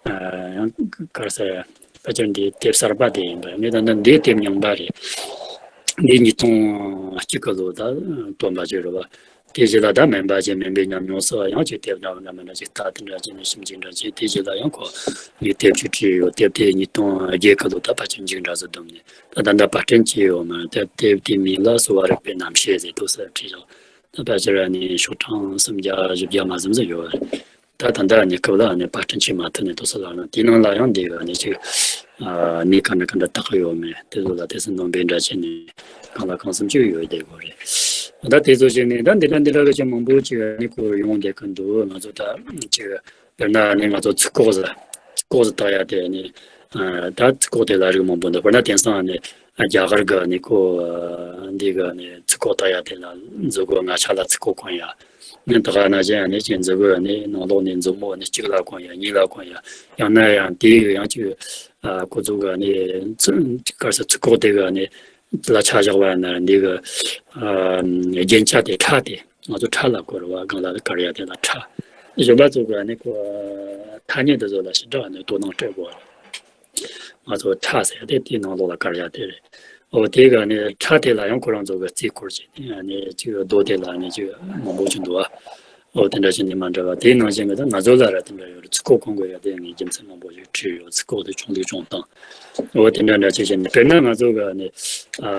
ཡང་ག་རེ་ཟེར། ཕལ་ཆེར་འདི་དེབ་གསར་པ་དེ་ཡིན་པ་ཡིན། ད་ལྟ་འདི་དེབ་རྙིང་པ་རེད། འདི་ཉིས་སྟོང་གཅིག་གི་ལོ་ད་བཏོན་པ་ཅིག་རེད་བ། དེ་རྗེས་ལ་ད་སྨན་པ་ཅིག་སྨན་པའི་ཉམས་མྱོང་སོགས་ཡང་ཅིག་དེབ་འདྲ་བ་འདྲ་མི་འདྲ་ཅིག་ལྟ། དེ་འདྲ་བྱས་ནས་ཞིབ་འཇུག་འདྲ་བྱས། དེ་རྗེས་ལ་ཡང་ཁོ་ངས་དེབ་ཅིག་བྲིས་ཡོད། དེབ་དེ་ཉིས་སྟོང་བརྒྱད་གི་ལོ་ད་ཕལ་ཆེར་མཇུག་འབྲས་སུ་བསྡོམས་ནས་ད་ད་ལྟ་པར་སྐྲུན་བྱས་ཡོད་མ་རེད། དེབ་དེའི་མིང་ལ་གསོ་བ་རིག་པའི་རྣམ་བཤད་ཟེར་འདུག་ཟེར་བྲིས་ཡོད། ད་ཕལ་ཆེར་ནི་ཤོག་གྲངས་སུམ་བརྒྱ་བཞི་བརྒྱ་མ་ཟིན་ཟིན་ཡོད་རེད། ད་ད་ལྟ་ནི་སྐབས་ལ་ནི་པར་སྐྲུན་བྱེད་མ་ཐུབ་ནས་དུས་ཚོད་ལ་ནི་དེའི་ནང་ལ་ཡང་འདི་ག་ནི་ཅིག་ཨ་ནི་ག་འདྲ་ག་འདྲ་བཏགས་ཡོད་མེད་དེ་ཚོ་ལ་དེ་ཚོ་ནོམ་པའི་འདྲ་བྱས་ནས་གང་ལ་གང་འཚམ་ཅིག་ཡོད་བསྡད་དགོས་རེད། ད་དེ་ཚོ་བྱས་ནས་ད་འདི་འདྲ་འདི་འདྲ་གི་ཅིག་མང་པོ་ཅིག་ནི་ཁོ་ཡོང་བསྡད་གི་འདུག་ང་ཚོ་ད་ཅིག་དཔེར་ན་ནི་ང་ཚོ་ཚིག་སྐོགས་ཟེར། ཚིག་སྐོགས་ཟེར་བཏགས་ཡ་དེ་ནི་ཨ་ད་ཚིག་སྐོགས་དེ་ལ་རིགས་མང་པོ་འདུག་དཔེར་ན་དེང་སང་ནི་རྒྱ་གར་གི་ནི་ཁོ་འདི་གི་ནི་ཚིག་སྐོགས་བཏགས་ཡ་དེ་ལ་མཛུ་གུ་ལྔ་ཆ་ལ་ཚིག་སྐོགས་གོན་ཡ། ནི་ད་ག་ནང་བཞིན་ནི་ཅིག་མཛུ་གུ་ནི་ནང་ལོགས་ནས་མཛུབ་མོ་ནི་གཅིག་ལ་གོན་ཡ། གཉིས་ལ་གོན་ཡ། ཡང་ན་ཡང་དེའི་ཡང་ཅིག་ཨ་ཁོ་ཚོ་གི་ནི་ཚིག་ག་རེ་ཟེར། ཚིག་སྐོགས་དེ་གི་ནི་ལ་ཆ་བཞག་པ་ན་འདི་གི་ཨ་རྒྱན་ཆ་དེ་ཁྲ་དེ། ང་ཚོ་ཁྲ་ལབ་དགོས་རེད་བ། སྒང་ལ་དཀར་ཡ་དེ་ལ་ཁྲ། གཞན་པ་ཚོ་གི་ནི་ཁོ་ཐ་སྙད་དེ་ཚོ་ལ་ཞེ་དྲག་ནི་དོ་སྣང་སྤྲད་དགོས་རེད། ང་ཚོ་ཁྲ་ཟེར་ཏེ་དེའི་ནང་ལོགས་ལ་དཀར་ཡ་དེ་རེད། འོ་དེ་ག་ནི་ཁྲ་དེ་ལ་ཡང་ཁོ་རང་ཚོ་གི་རྩིས་སྐོར་བྱས་ནས་ནི་ཅིག་རྡོ་དེ་ལ་ནི་ཅིག་མང་པོ་ཅིག་འདུག་ཨ། འོ་དེ་འདྲ་བྱས་ནས་མ་འདྲ་བ། དེའི་ནང་བཞིན་གི་ད་ང་ཚོ་ལ་ར་དེ་འདྲ་ཡོད་རེད། ཚིག་སྐོགས་གོན་དགོས་ཡ་དེ་ངས་རྒྱུ་མཚན་མང་པོ་ཞིག་བྲིས་ཡོད། ཚིག་སྐོགས་དེ་བྱུང་ལུགས་བྱུང་སྟངས། འོ་དེ་འདྲ་འདྲ་བྱས་བྱས་ནས་དཔེར་ན་ང་ཚོ་གི་ནི་ཨ་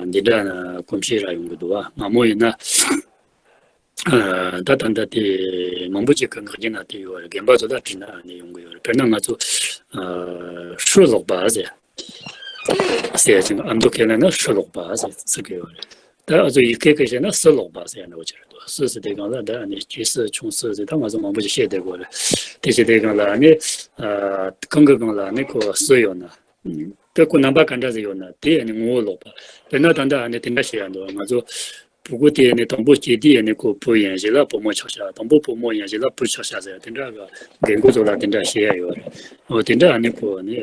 འདི་འདྲ་ན་གོམས་གཤིས་ར་ཡོང་གི་འདུག་ཨ། སྔ་མོ་ཡིན་ན། ཨ་ད་ད་ལྟ་དེ་མང་པོ་ཅིག་གི་ངག་རྒྱུན་ན་དེ་ཡོད་རེད། རྒན་པ་ཚོ་ལ་དྲིས་ན་ནི་ཡོང་གི་ཡོད་རེད། དཔེར་ན་ང་ཚོ་ཨ་ཧྲུ་ལོག་པ་ཟེར་ཟེར་ཅིང་ཨ་མདོ་སྐད་ལ་ན་ཧྲུ་ལོག་པ་ཟེར་ཟེར་གི་ཡོད་རེད། ད་ཨ་ཚོ་ཡུལ་སྐད་ཀྱི་བཤད་ན་སུ་ལོག་པ་ཟེར་ཡ་འདྲ་བོ་ཅིག་རེད་འདུག་སུ་ཟེར་དེ་སྒང་ལ་ད་ནི་སྐྱེས་སུ་ཆུང་སུ་ཟེར་ད་ང་ཚོ་མང་པོ་ཅིག་བཤད་བསྡད་ཡོད་རེད། དེ་བཤད་དེ་སྒང་ལ་ནི་ཨ་གང་གི་སྒང་ལ་ནི་ཁོ་སུ་ཡོད་ན། དེ་ཁོ་རྣམ་པ་ག་འདྲ་ཟིག་ཡོད་ན་དེ་ནི་ངོ་བོ་ལོག་པ། དཔེར་ན་ད་ལྟ་ཨ་ནི་དེ་འདྲ་བཤད་ཡ་འདུག་ང་ཚོ་ཕྲུ་གུ་དེ་ནི་དང་པོ་སྐྱེས་དུས་ནི་ཁོ་བུ་ཡིན། རྗེས་ལ་བུ་མོ་ཆགས་ཤག་དང་པོ་བུ་མོ་ཡིན། རྗེས་ལ་བུ་ཆགས་ཤག་ཟེར་དེ་འདྲ་གི་རྒན་རྒོན་ཚོ་ལ་དེ་འདྲ་བཤད་ཡ་ཡོད་རེད། འོ་དེ་འདྲ་ཨ་ནི་ཁོ་ནི་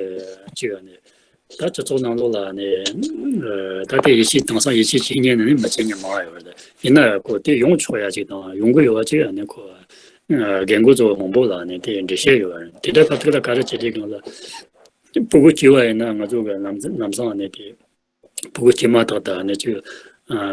གཅིག་ཨ་ནི་ད་སྤྱི་ཚོགས་ནང་ལོགས་ལ་ནི་ད་དེ་ཡིད་ཆེས་དེང་སང་ཡིད་ཆེས་བྱེད་མཁན་ནི་མི་བྱེད་མཁན་མང་བ་ཡོད་རེད། ཡིན་ན་ཁོ་དེ་ཡོང་ཆོག་ཡ་ཅིག་དང་ཡོང་གི་ཡོད་པ་ཅིག་ཨ་ནི་ཁོ་རྒན་རྒོན་ཚོ་མང་པོ་ལ་ནི་དེ་འགྲེལ་བཤད་ཡོད་རེད། དེ་འདྲ་ད་ཐུག་ལ་ག་རེ་བྱེད་དུས་སྒང་ལ། ཕྲུ་གུ་སྐྱེས་པ་ཡིན་ན་ང་ཚོ་གི་ལམ་ལམ་སང་ནས་དེ་ཕྲུ་གུ་སྐྱེས་མ་ཐག་ཏུ་ནས་ཅིག་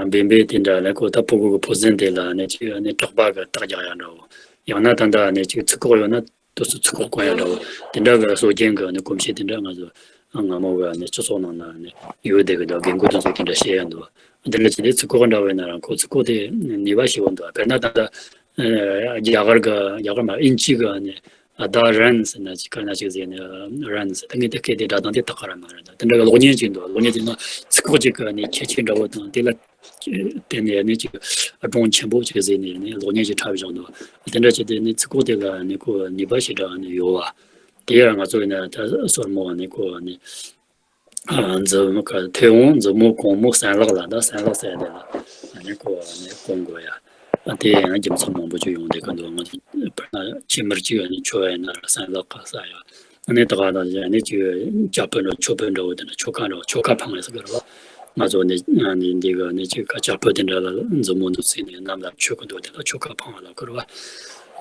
བེམ་པོའི་དེ་འདྲ་ལ་ཁོ་ད་ཕྲུ་གུ་གི་ཕོ་ཟན་དེ་ལ་ནས་ཅིག་ནས་སྐྲག་པ་གི་རྟགས་རྒྱག་ཡ་འདྲ་བོ། ཡང་ན་ད་ལྟ་ནས་ཅིག་ཚིག་སྐོགས་ཡོད་ན་དུས་སུ་ཚིག་སྐོགས་གོན་ཡ་འདྲ་བོ། དེ་འདྲ་གི་སྲོལ་རྒྱུན་གི་ནས་གོམས་གཤིས་དེ་འདྲ་ང་ཚོ་སྔ་མོ་གི་ནས་སྤྱི་ཚོགས་ནང་ན་ནས་ཡོད་བསྡད་གི་འདུག་རྒན་རྒོན་དེ་ཚོ་དེ་འདྲ་བཤད་ཡ་འདུག་དེ་འདྲ་བྱས་ཏེ་ཚིག་སྐོགས་འདྲ་བོ་ཡིན་ན་རང་ཁོ་ཚིག་སྐོགས་དེ་ནུས་པ་ཞེ་པོ་འདུག་དཔེར་ན་ད་ལྟ་ཨ་རྒྱ་གར་གི་རྒྱ་གར་མ་ཨིན་ཇི་གི་ནས། ཨ་ད་རན་ཟེར་ན་ཅིག་ག་ན་ཅིག་ཟེར་ནས་རན་ཟེར། ད་ངས་དེ་སྐད་དེ་སྒྲ་གདངས་དེ་དག་ག་ར་མ་རེད། ད་དེ་འདྲ་གི་གློག་བརྙན་ཅིག་འདུག་གློག་བརྙན་དེ་ན་ཚིག་སྐོགས་ཅིག་གི་ནི་ཁྱད་ཆོས་འདྲ་བོ་དང་དེ་ལ་བརྟེན་ནས་ནི་ཅིག་སྒྲུང་ཆེན་པོ་ཅིག་ཟེར་ནས་ནི་གློག་བརྙན་ཅིག་འཁྲབ་བཞག་འདུག་དེ་འདྲ་བྱས་ཏེ་ནི་ཚིག་སྐོགས་དེ་ལ་ནི་ཁོ་ནུས་པ་ཞེ་དྲག་ནི་ཡོད་བ། དེ་ཡང་ང་ཚོ་ནི་ད་སོར་མོ་ནི་ཁོ་ནི། ཨ་མཛུབ་མོ་ག་མཐེ་བོང་མཛུབ་མོ་གོང་མོ་སྲན་ལག་ལ་ད་སྲན་ལག་ཟེར་དེ་ལ་ཨ་ནི་ཁོ་ཨ་ནི་གོན་དགོས་ཡ། ཨ་དེ་ཡང་རྒྱུ་མཚན་མང་པོ་ཅིག་ཡོང་བསྡད་གི་འདུག་ང་ཚོ་དཔེར་ན་ཁྱི་མི་གཅིག་ཨ་ནི་ཁྱོ་ཡིན་ན་སྲན་ལག་ག་ཟ་ཡ། ཨ་ནི་ད་ག་ད་ཨ་ནི་ཅིག་ཅ་ཕོར་འདྲ་མཆོད་ཕོར་འདྲ་བོ་དེ་ན་ཆོ་ག་འདྲ་བོ་ཆོ་ག་འཕང་ཡ་ཟེར་གི་རེད་བ། ང་ཚོ་ནི་ཨ་ནི་འདི་ག་ནི་ཅིག་ག་ཅ་ཕོར་དེ་འདྲ་ལ་མཛུབ་མོ་འདུག་བཙུགས་ནས་གནམ་ལ་མཆོད་གི་འདུག་དེ་ལ་ཆོ་ག་འཕང་བ་ལབ་གི་རེད་བ།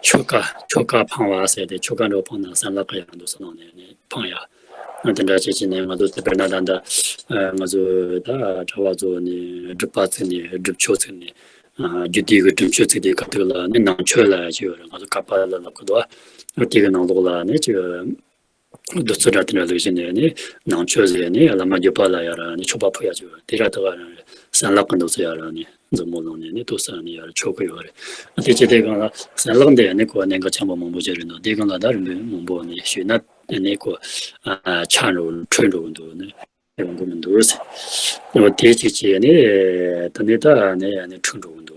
ཆོ་ག་ཆོ་ག་འཕང་བ་ཟེར་ཏེ་ཆོ་ག་འདྲ་བོ་འཕང་ན་སྲན་ལག་ག་ཡང་འདུག་ཟེར་ནང་ནས་ནི་འཕང་ཡ། དེ་འདྲ་བྱས་བྱས་ནས་ང་ཚོ་དེ་དཔེར་ན་ད་ལྟ་ང་ཚོ་ད་གྲྭ་པ་ཚོ་ནས་སྒྲུབ་པ་བཙུགས་ནས་སྒྲུབ་མཆོད་བཙུགས་ནས་རྒྱུད་སྡེ་གི་སྒྲུབ་མཆོད་བཙུགས་དེ་ཁ་ཐུག་ལ་ནི་ནང་མཆོད་ལབ་ཡ་ཅིག་ཡོད་རེད། ང་ཚོ་ཀ་པཱ་ལ་ལབ་གི་འདུག་ཨ། དེ་གི་ནང་ལོགས་ལ་ནི་ཅིག་ བདུད་རྩི་འདྲ་དེ་འདྲ་བླུགས་བྱས་ནས་ནི་ནང་མཆོད་ཟེར་ནས་བླ་མ་རྒྱུད་པ་ལ་ཡར་ནི་མཆོད་པ་ཕུལ་ཡ་ཅིག་ཡོད་རེད། དེ་ར་ད་ག་རང་རེད། སན་ལག་གི་འདུག་ཚེ་ཡར་ནི་མཛུབ་མོ་བླངས་ནས་ནི་ཏོག་ཙམ་ནི་ཡར་མཆོད་གི་ཡོད་རེད། དེ་བྱས་དེ་སྒང་ལ་སན་ལག་འདི་ནི་ཁོ་གནད་འགག་ཆེན་པོ་མང་པོ་ཅིག་རེད་འདུག་དེ་སྒང་ལ་ད་རིང་པོ་མང་པོ་ནི་ཞུས་ན་ནི་ཁོ་ཆག་འགྲོ་འཕྲོད་འགྲོ་གི་འདུག་ནི། ཡོང་གི་མི་འདུག་ཟེར། འོ་དེ་གཅིག་བྱས་ནས་ད་ནི་ད་ནི་ཡང་ནི་འཁྲུག་འགྲོ་གི་འདུག་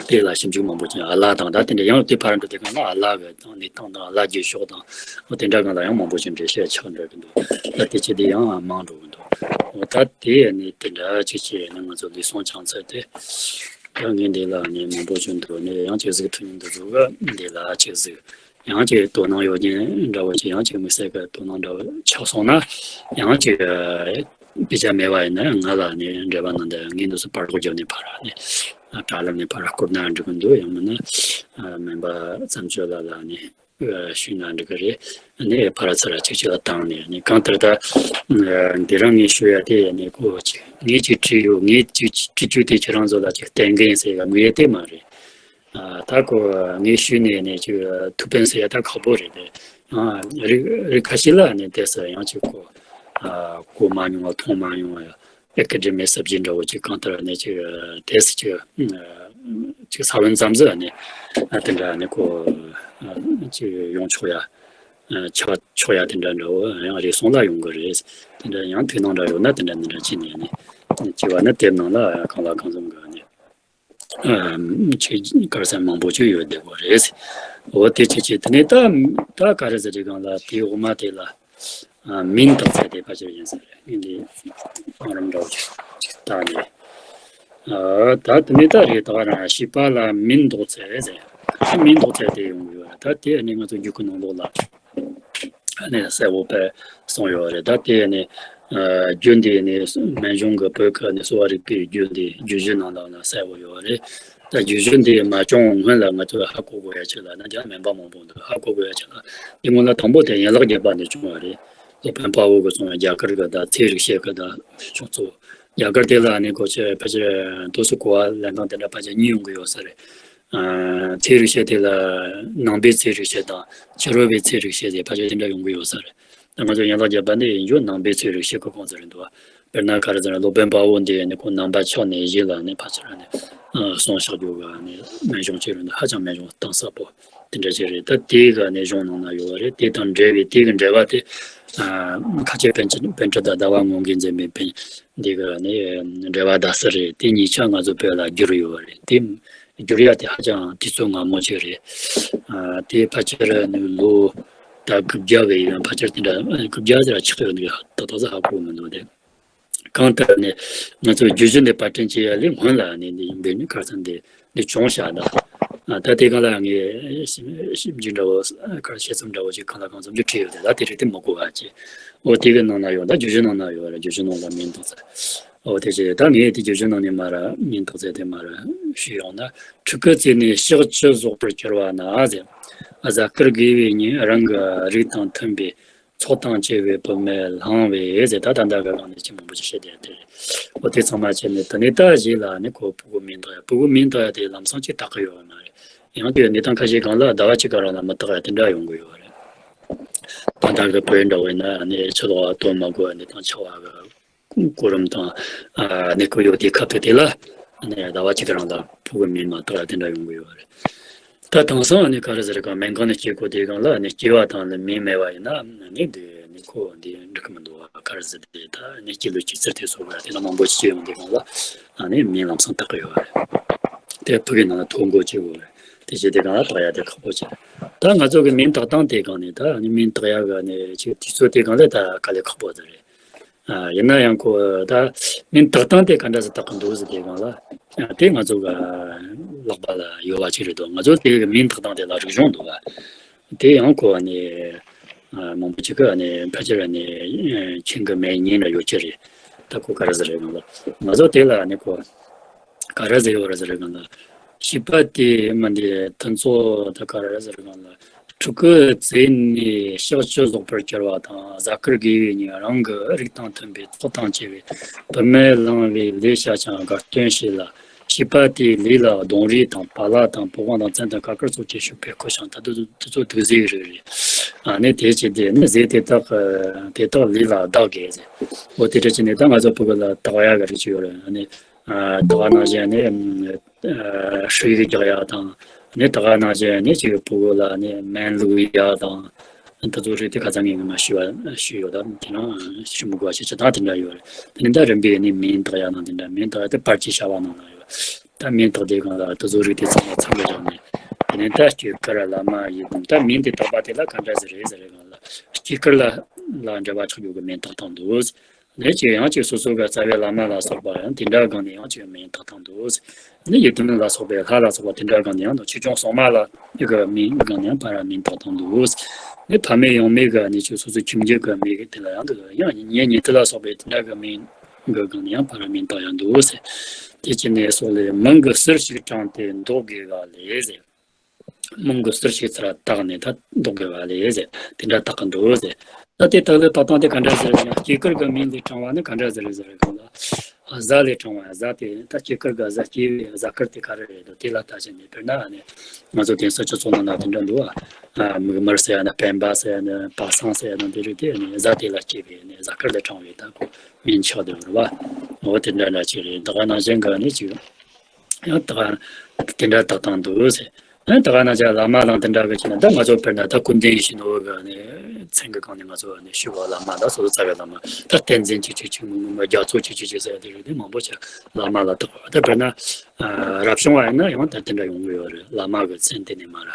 དེ་ལ་ཞིབ་འཇུག་མང་པོ་བྱས། ཨ་ལ་དང་ད་དེ་འདྲ་ཡང་དེ་ཕར་འགྲོ་དེ་ག་ན་ཨ་ལ་གི་དང་ནི་ཐང་དང་ཨ་ལ་རྗེས་ཕྱོགས་དང་འོ་དེ་འདྲ་གང་ལ་ཡང་མང་པོ་ཅིག་འགྲེལ་བཤད་ཆགས་འགྲོ་གི་འདུག་ད་དེ་ཅི་དེ་ཡང་མང་འགྲོ་གི་འདུག་འོ་ད་དེ་ནི་དེ་འདྲ་གཅིག་བྱས་ནས་ང་ཚོ་ལུས་ཟུངས་བྱང་ཚད་དེ་ཡང་ངས་འདི་ལ་ནི་མང་པོ་ཅིག་འདུག་ནི་ཡང་ཅིག་གཟིགས་ཐུབ་མི་འདུག་རུ་ག་འདི་ལ་ཅིག་གཟིགས། ཡང་ཅིག་དོ་སྣང་ཡོད་མཁན་འདྲ་བོ་ཅིག་ཡང་ཅིག་དམིགས་བསལ་གྱི་དོ་སྣང་འདྲ་བོ་ཆགས་སོང་ན་ཡང་ཅིག་དཔེ་ཆ་མེད་པ་ཡིན་ན་ང་ལ་ནི་འབྲེལ་བ་གནང་དང་ངས་འདུག་སེ་པར་རོགས་བརྒྱབ་ནས་ཕར་ནི་དྲ་ལམ་ནས་ཕར་བསྐུར་ན་འགྲིག་གི་འདུག་ཡང་མིན་ན་སྨན་པ་བརྩམས་ཆོས་ལགས་ལ་ནི་ཞུས་ན་འགྲིག་གི་རེད། ནི་ཕར་ཚུར་ཅིག་ཅིག་ལ་བཏང་ནས་ནི་གང་ལྟར་ད་འདི་རང་ངས་ཞུ་ཡ་དེ་ནི་ཁོ་ཅིག་ངས་ཅིག་བྲིས་ཡོད། ངས་ཅིག་བྲིས་རྒྱུ་དེ་ཁྱེད་རང་ཚོ་ལ་ཅིག་བསྟན་མཁན་ཟེར་ཡ་དངོས་ཡོད་དེ་མ་རེད། ཨ་ད་ཁོ་ངས་ཞུས་ནས་ནས་ཅིག་ཐུགས་ཕན་གསོས་ཡ་ད་ཁག་པོ་རེད་དེ། ཨ་རིགས་རིགས་ཁ་ཤས་ལ་ནས་དེ་སུ་ཡང་ཅིག་ཁོ་ཨ་གོ་མ་མྱོང་བ་མཐོང་མ་མྱོང་བ་ཡ་ཨེ་ཀ་ཌེ་མི་སབ་ཇེག་འདྲ་བོ་ཅིག་གང་ལྟར་ནས་ཅིག་དེ་སུ་ཅིག་ཅིག་ས་བོན་ཙམ་ཟིག་ནས་ཨ་དེ་འདྲ་ནས་ཁོ་ཅིག་ཡོང་ཆོག་ཡ་ཆགས་ཆོག་ཡ་དེ་འདྲ་འདྲ་བོ་ཡང་རེ་ཟུང་ལ་ཡོང་གི་རེད། དེ་འདྲ་ཡང་ཐུགས་སྣང་འདྲ་ཡོད་ན་དེ་འདྲ་འདི་འདྲ་ཅིག་ནས་ནས་ཅིག་བ་ནི་དེབ་ནང་ལ་གང་ལ་གང་འཚམ་གི་ནས། ཅིག་གར་སེམས་མང་པོ་ཅིག་ཡོད་བསྡད་པ་རེད། འོ་དེ་ཅི་ཅི་དེ་ནས་ད་ད་ག་རེ་ཟེར་རེད་གང་ལ་དེའི་འོག་མ་དེ་ལ་མིང་བཏགས་ཚད་དེ་ཕལ་ཆེར་ཡིན་ས་རེད། ངས་འདི་གོང་རིམ་འདྲ་བོ་ཅིག་བཏགས་ནས། ད་དེ་ནས་ད་རེད་ད་ག་རང་བྱིས་པ་ལ་མིང་འདོགས་ཚད་ཟེར། མིང་འདོགས་ཚད་དེ་ཡོང་གི་ཡོད་རེད། ད་དེ་ནི་ང་ཚོ་རྒྱུད་ཀྱི་ནང་ལོགས་ལ། ནས་གསལ་བོ་དཔེ་གསུངས་ཡོད་རེད། ད་དེ་ནས་རྒྱུད་འདི་ནས་སྨན་གཞུང་གི་བོད་ཀྱི་ནས་གསོ་བ་རིག་པའི་རྒྱུད་འདི་རྒྱུད་བཞི་ནང་ལོགས་ལ་གསལ་བོ་ཡོད་རེད། ད་རྒྱུད་བཞི་འདི་མ་བྱུང་སྔོན་ལ་ང་ཚོས་ཧ་གོ་དགོས་ཡ་ཆེ་ལ་ན་རྒྱ་སྨན་པ་མང་པོ་འདུག་ཧ་གོ་དགོས་ཡ་ཆེ་ལ་དེ་སྔོན་ལ་དང་པོ་དེ་ཡན་ལག་བརྒྱད་པ་ནས་བྱུང་བ་རེད། སློབ་དཔོན་དཔའ་བོ་གིས་གསུངས་པའི་རྒྱ་གར་གྱི་ད་ཚེ་རིག་བྱེད་ཀྱི་ད་ཕྱོགས་གཙོ་བོ། རྒྱ་གར་དེ་ལ་ནི་གོ་ཆེ་ཕལ་ཆེར་དུས་སུ་གོ་བ་ལེན་སྟངས་དེ་འདྲ་ཕལ་ཆེར་གཉིས་ཡོང་གི་ཡོད་ས་རེད། ཨ་ཚེ་རིག་བྱེད་དེ་ལ་ནང་པའི་ཚེ་རིག་བྱེད་དང་ཕྱི་རོལ་པའི་ཚེ་རིག་བྱེད་ཟེར་ཕལ་ཆེར་དེ་འདྲ་ཡོང་གི་ཡོད་ས་རེད། ད་ང་ཚོ་ཡན་ལག་བརྒྱད་པ་འདི་ཡིན་རྒྱུ་ནང་པའི་ཚེ་རིག་བྱེད་ཀྱི་ཁོངས་སུ་རེད་འདུག་དཔེར་ན་ག་རེ་ཟེར་ན་སློབ་དཔོན་དཔའ་བོ་འདི་ནི་ཁོ་ནང་པ་ཆགས་ནས་གཞི་ལ་ནི་ཕལ་ཆེར་ནི་གསུང་བཤད་རྒྱུ་ག་ནི་སྨན་གཞུང་ཅིག་རེད་འདུག་ཧ་ཅང་སྨན་གཞུང་གཏིང་ཟབ་པོ་དེ་འདྲ་ཅིག་རེད། ད་དེའི་ག་ནི་གཞུང་ནང་ན་ཡོད་པ་རེད། དེ་དང་འབྲེལ་བའི་དེ་གི་འབྲེལ་བ་དེ་ཁ་ཆེ་པཎ་ཆེན་པཎ་ཆེན་དང་ཟླ་བ་སྔོན་གྱིས་མཛད་པའི་པཎ་འདི་ག་ནི་འགྲེལ་པ་ཟླ་གསེར་རེད། དེ་གཉིས་ཆ་ང་ཚོ་བོད་ལ་བསྒྱུར་ཡོད་པ་རེད། དེ་བསྒྱུར་ཡ་དེ་ཧ་ཅང་དུས་ཚོད་སྔ་མོ་ཅིག་རེད། ཨ་དེ་ཕལ་ཆེར་ནི་ལོ་ད་དགུ་བརྒྱ་བའི་ཡང་ཕལ་ཆེར་དེ་འདྲ་དགུ་བརྒྱ་ཟེར་ཆགས་ཡོད་ནི་ཏག་ཏག་ས་ཧ་གོ་མི་འདུག་དེ་གང་ལྟར་ནི་ང་ཚོ་བརྗོད་གཞི་འདི་པར་སྐྲུན་བྱེད་ཡ་ལས་སྔོན་ལ་ནི་འདི་འབད་ནི་ཁར་སང་འདི་འདི་བྱུང་བཞག་ད། ཨ་ད་དེ་གང་ལ་ངས་ཞིབ་ཞིབ་འཇུག་འདྲ་བོ་ཁར་དཔྱད་རྩོམ་འདྲ་བོ་ཅིག་གང་ལ་གང་འཚམ་ཅིག་བྲིས་ཡོད་དེ་ད་དེ་རིགས་དེ་མི་གོ་བ་ཅི། འོ་དེ་གི་ནང་ན་ཡོད། ད་བརྗོད་གཞི་ནང་ན་ཡོད་རེད། བརྗོད་གཞི་ནང་ལ་མིང་འདོགས་ཚད། འོ་དེ་ཅི་ད་ངས་དེ་བརྗོད་གཞི་ནང་ནས་མར་མིང་འདོགས་ཚད་དེ་མར་ཞུས་ཡོང་ན། ཕྲུ་གུ་བཙས་ནས་ཕྱག་ཅི་བཟོ་བར་གྱུར་པ་ན་ཟེར། གཟའ་སྐར་དགེ་བའི་ཉིན་རང་གི་རིགས་དང་མཐུན་པའི་ཚོགས་དང་བཅས་པའི་བུད་མེད་བླངས་པས་ཟེར། ད་ད་ལྟ་གི་སྒང་ནས་ཅི་མང་པོ་ཅིག་བཤད་བསྡད་དེ་རེད། འོ་དེ་ཚང་མ་བྱས་ནས་དེ་ནས་ད་གཞི་ལ་ནི་ཁོ་ཕྲུ་གུ་མིང་བཏགས་ཡ། ཕྲུ་གུ་མིང་བཏགས་ཡ་དེ་ལམ་སང་ཅིག་བཏགས་གི་ཡོད་མ་རེད། ཡང་དེ་གནས་སྟངས་ཁ་ཤས་སྒང་ལ་ཟླ་བ་གཅིག་ག་རང་ལ་མི་བཏགས་ཡ་དེ་འདྲ་ཡོང་གི་ཡོད་རེད། ད་ལྟ་གི་བོད་འདྲ་བོ་ཡིན་ན་ནི་ཕྱི་ལོགས་ལ་སྟོན་མ་དགོས་པ་ནི་དང་ཆ་བ་གི་གོ་རིམ་དང་ཨ་གནས་སྐབས་ཡོད་དེ་ཁ་ཐུག་དེ་ལ་ནི་ཟླ་བ་གཅིག་ག་རང་ལ་ཕྲུ་གུ་མིང་མ་བཏགས་ཡ་དེ་འདྲ་ཡོང་གི་ཡོད་རེད། ད་དེང་སང་ནི་ག་རེ་ཟེར་ག་སྨན་ཁང་ནས་སྐྱེ་དགོས་དེ་སྒང་ལ་ནི་སྐྱེ་བ་དང་ནི་མིང་མེད་པ་ཡིན་ན་ནི་འདི་ནི་ཁོ་འདི་འགྲིག་གི་མི་འདུག་བ། ག་རེ་ཟེར་དེ་ད་ནི་སྐྱེས་ལོ་སྐྱེས་ཚར་དེ་སོགས་པ་དེ་ལ་མང་པོ་ཞིག་སྐྱེ་ཡོང་དེ་སྒང་ལ་ཨ་ནི་མིང་ལམ་སང་བཏགས་གི་ཡོད་རེད། དེ་ཕྲུ་གུའི་ནང་ལ་ཐོ་འགོད་བྱེད་དགོས་རེད། དེ་བྱས་དེ་སྒང་ལ་བཏགས་ཡ་དེ་ཁག་པོ་ཆེ། ད་ང་ཚོ་གི་མིང་བཏགས་སྟངས་དེ་སྒང་ནས་ད་ནི་མིང་བཏགས་ཡ་གི་ནི་ཅིག་དུས་ཚོད་དེ་སྒང་ལ་ད་དཀའ་ལས་ཁག་པོ་ཟིག་རེད། ཨ་ཡིན་ན་ཡང་ཁོ་ད་མིང་བཏགས་སྟངས་དེ་ག་འདྲ་ཟིག་བཏགས་གི་འདུག་ཟེར་དེ་སྒང་ལ་ཨ་དེ་ང་ཚོ་གི་ལག་པ་ལ་ཡོད་པ་ཅིག་རེད་འདུག་ང་ཚོ་དེ་གི་མིང་བཏགས་སྟངས་དེ་ལ་རིག་གཞུང་འདུག་ག་དེ་ཡང་ཁོ་ནི་ཨ་མང་པོ་ཅིག་གི་ནི་ཕལ་ཆེར་ནི་མཁྱེན་གི་མེད་ཉན་ན་ཡོད་ཀྱི་རེད། ད་ཁོ་ག་རེ་ཟེར་རེད་གང་ལ་ང་ཚོ་དེ་ལ་ནི་ཁོ་ག་རེ་ཟེར་ཡོད་རེད་ཟེར་རེད་གང་ལ་བྱིས་པ་དེ་མི་འདི་དེ་ཚོ་ད་ག་རེ་ཟེར་རེད་གང་ལ་ཕྲུ་གུ་བཙས་ནས་ཕྱག་ཅི་བཟོ་བར་གྱུར་པ་དང་གཟའ་སྐར་དགེ་བའི་ཉིན་རང་གི་རིགས་དང་མཐུན་པའི་ཚོགས་དང་བཅས་པའི་བུད་མེད་བླངས་པའི་ལས་བྱ་ཅིང་དགའ་སྟོན་བྱེད་ལ་ བྱིས་པ་དེའི་ལུས་ལ་གདོང་རིས་དང་བ་ལ་དང་པི་ཝང་དང་མཚན་དང་ཁ་དཀར་སོགས་ཀྱི་ཤུགས་པས་ཁུ་ཞིང་ད་དུ་དུ་ཚོ་དུག་རྫས་རིགས་རེད། ཨ་ནི་དེ་བྱས་ཏེ་ནི་རྫས་དེ་དག་དེ་དག་ལུས་ལ་བདག་གིས་ཟེར། འོ་དེ་འདྲ་བྱས་ནས་ད་ང་ཚོ་ཕྲུ་གུ་ལ་དག་ཡག་གི་རིགས་ཅིག་ཡོད་རེད། ཨ་ནི་དག་ནང་བཞིན་ནི་ཧྲུའི་གི་རྒྱག་ཡག་དང་ནི་དག་ནང་བཞིན་ནི་ཅིག་ཕྲུ་གུ་ལ་ནི་སྨན་བླུག་ཡག་དང་། ད་ཚོ་རེད་དེ་ཁ་སང་ངས་ངོ་མ་ཞུས་པ་ཞུས་ཡོད། ད་དེ་རང་ཞུ་མི་དགོས་པ་ཞིག་ཅི་ད་དེ་འདྲ་ཡོད་རེད། དེ་ནི་ད་རིམ་པས་ནི་མིང་བཏགས་ཡག་ནང་དེ་འདྲ་མིང་བཏགས་ཡག་དེ་པར་གྱི་བྱ་བ་ནང་ན་ཡོད། ད་མིང་བཏགས་དེ་གང་ལ་ད་ཚོ་རིགས་དེ་ཚང་མ་ཚང་མ་བཞག་ནས་དེ་ནི་ད་སྐྱེས་སྐར་བླ་མ་ཡི་དམ་ད་མིང་དེ་བཏགས་པ་དེ་ལ་ག་འདྲ་ཟེར་རེད་ཟེར་རེད་གང་ལ་སྐྱེས་སྐར་ལ་ལ་འབྲེལ་བ་ཆགས་རྒྱུ་གི་མིང་བཏགས་སྟངས་འདུག་ནས་ཅིག་ཡང་ཅིག་སོ་སོ་གི་རྩ་བའི་བླ་མ་ལ་སོགས་པ་ཡང་དེ་འདྲ་སྒང་ནས་ཡང་ཅིག་མིང་བཏགས་སྟངས་འདུག་ནི་ཡི་དམ་ལ་སོགས་པའི་ལྷ་ལ་སོགས་པ་དེ་འདྲ་སྒང་ནས་ཡང་དང་ཆོས་སྐྱོང་སྲུང་མ་ལ་གི་མིང་སྒང་ནས་ཡང་ཕར་མིང་བཏགས་སྟངས་འདུག་ནི་ཕ་མེས་ཡང་མེས་གི་ནི་ཅིག་སོ་སོ་ཁྱིམ་རྒྱུད་གི་མིང་གི་དེ་ལ་ཡང་འདུག་ཡང་ཉེ་ཉེ་དུ་ལ་སོགས་པའི་དེ་འདྲ་གི་མིང་གི་སྒང་ནས་ཡང་ཕར་མིང་བཏགས་ཡང་འདུག་དེ་ཅི་ནས་སོགས་ལས་མིང་གི་ཟུར་ཞིག་དྲངས་ཏེ་འདོགས་དགོས་པ་ལས་ཟེར། མིང་གི་ཟུར་ཞིག་ཚུར་བཏགས་ནས་ད་འདོགས་དགོས་པ་ལས་ཟེར། དེ་འདྲ་བཏགས་ཀྱི་འདུག་ཟེར། ད་དེ་དག་ལས་བཏགས་སྟངས་དེ་ག་འདྲ་ཟེར་ན་སྐྱེས་སྐར་གི་མིང་ལས་དྲངས་པ་ནི་ག་འདྲ་ཟེར་ཟེར་གང་ལ། གཟའ་ལས་དྲངས་པ་གཟའ་དེ་ད་སྐྱེས་སྐར་གི་གཟའ་སྐྱེས་པའི་གཟའ་སྐར་དེ་ག་རེ་རེད་འདུག་དེ་ལ་ལྟ་བྱས་ནས་དཔེར་ན་ནི་ང་ཚོ་དེང་སང་སྤྱི་ཚོགས་ནང་ན་དེ་འདྲ་འདུག་ཨ། མིག་དམར་ཟེར་ཡ་ན་སྤེན་པ་ཟེར་ཡ་ན་པ་སངས་ཟེར་ཡ་ན་དེ་རིགས་དེ་ནི་གཟའ་དེ་ལ་སྐྱེས་པའི་ནི་གཟའ་སྐར་ལས་དྲངས་པའི་ད་ཁོ་མིང་ཆགས་བསྡད་པ་རེད་བ། འོ་དེ་འདྲ་འདྲ་ཅིག་རེད། ད་ག་ནང་བཞིན་གི་ནི་ཅིག་ཡང་ད་ག་དེ་འདྲ་བཏགས་སྟངས་འདུག་ཟེར། ཨ་ད་ག་ན་ཅག་བླ་མ་ལ་འདི་འདྲ་གི་བྱས་ན་ད་ང་ཚོ་དཔེར་ན་ད་ཀུན་ལྡན་ཡིད་བཞིན་ནོར་བུ་གི་ནི་མཚན་གི་སྒང་ནས་ང་ཚོ་ནི་ཞུ་བ་བླ་མ་ད་སོ་སོ་རྩ་བའི་བླ་མ་ད་བསྟན་འཛིན་གཅིག་གཅིག་གཅིག་མིན་མིན་རྒྱ་མཚོ་གཅིག་གཅིག་གཅིག་ཟེར་ཡ་དེ་རིགས་དེ་མང་པོ་ཅིག་བླ་མ་ལ་བཏགས་པ་ད་དཔེར་ན་རབ་བྱུང་བ་ཡིན་ན་ཡང་ད་དེ་འདྲ་ཡོང་གི་ཡོད་རེད། བླ་མ་གི་མཚན་དེ་ནས་མར་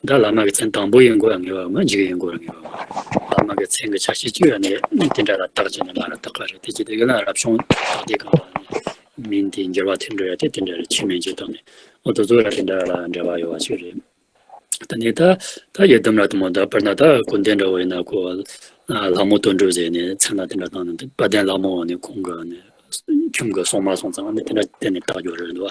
ད་བླ་མ་གི་མཚན་དང་པོ་ཡིན་དགོས་ཡ་ངེས་པ་མ་འཇིག་ཡིན་དགོས་ཡ་ངེས་པ་མ་རེད། བླ་མ་གི་མཚན་གི་ཆ་ཤས་གཅིག་ཡ་ནས་དེ་འདྲ་ལ་བཏགས་ཀྱི་ནས་མར་བཏགས་པ་རེད། དེ་ཅི་དེ་གི་ལ་རབ་བྱུང་བཏགས་དེ་གང་ལ་ནི་མིང་དེ་འགྱུར་བ་ཐེབས་འགྲོ་ཡ་དེ་དེ་འདྲ་རེད། ཆེ་མིང་གཅིག་བཏགས་ནས་འོ་དེ་ཚོ་ལ་དེ་འདྲ་ལ་འབྲེལ་བ་ཡོད་པ་ཞིག་རེད། ད་ནི་ད་ད་ཡི་དམ་ལ་དུ་མ་ད་དཔེར་ན་ད་ཀུན་ལྡན་འདྲ་བོ་ཡིན་ན་ཁོ་ལྷ་མོ་དོན་གྲུབ་ཟེར་ནས་མཚན་ལ་དེ་འདྲ་བཏགས་ནས་དཔལ་ལྡན་ལྷ་མོ་ནི་ཁོང་གི་ནི། ཁྱིམ་གྱི་སྲུང་མ་སོང་ཙང་ནི་དེ་འདྲ་བསྟན་ནས་བཏགས་རྒྱུ་རེད་འདུག་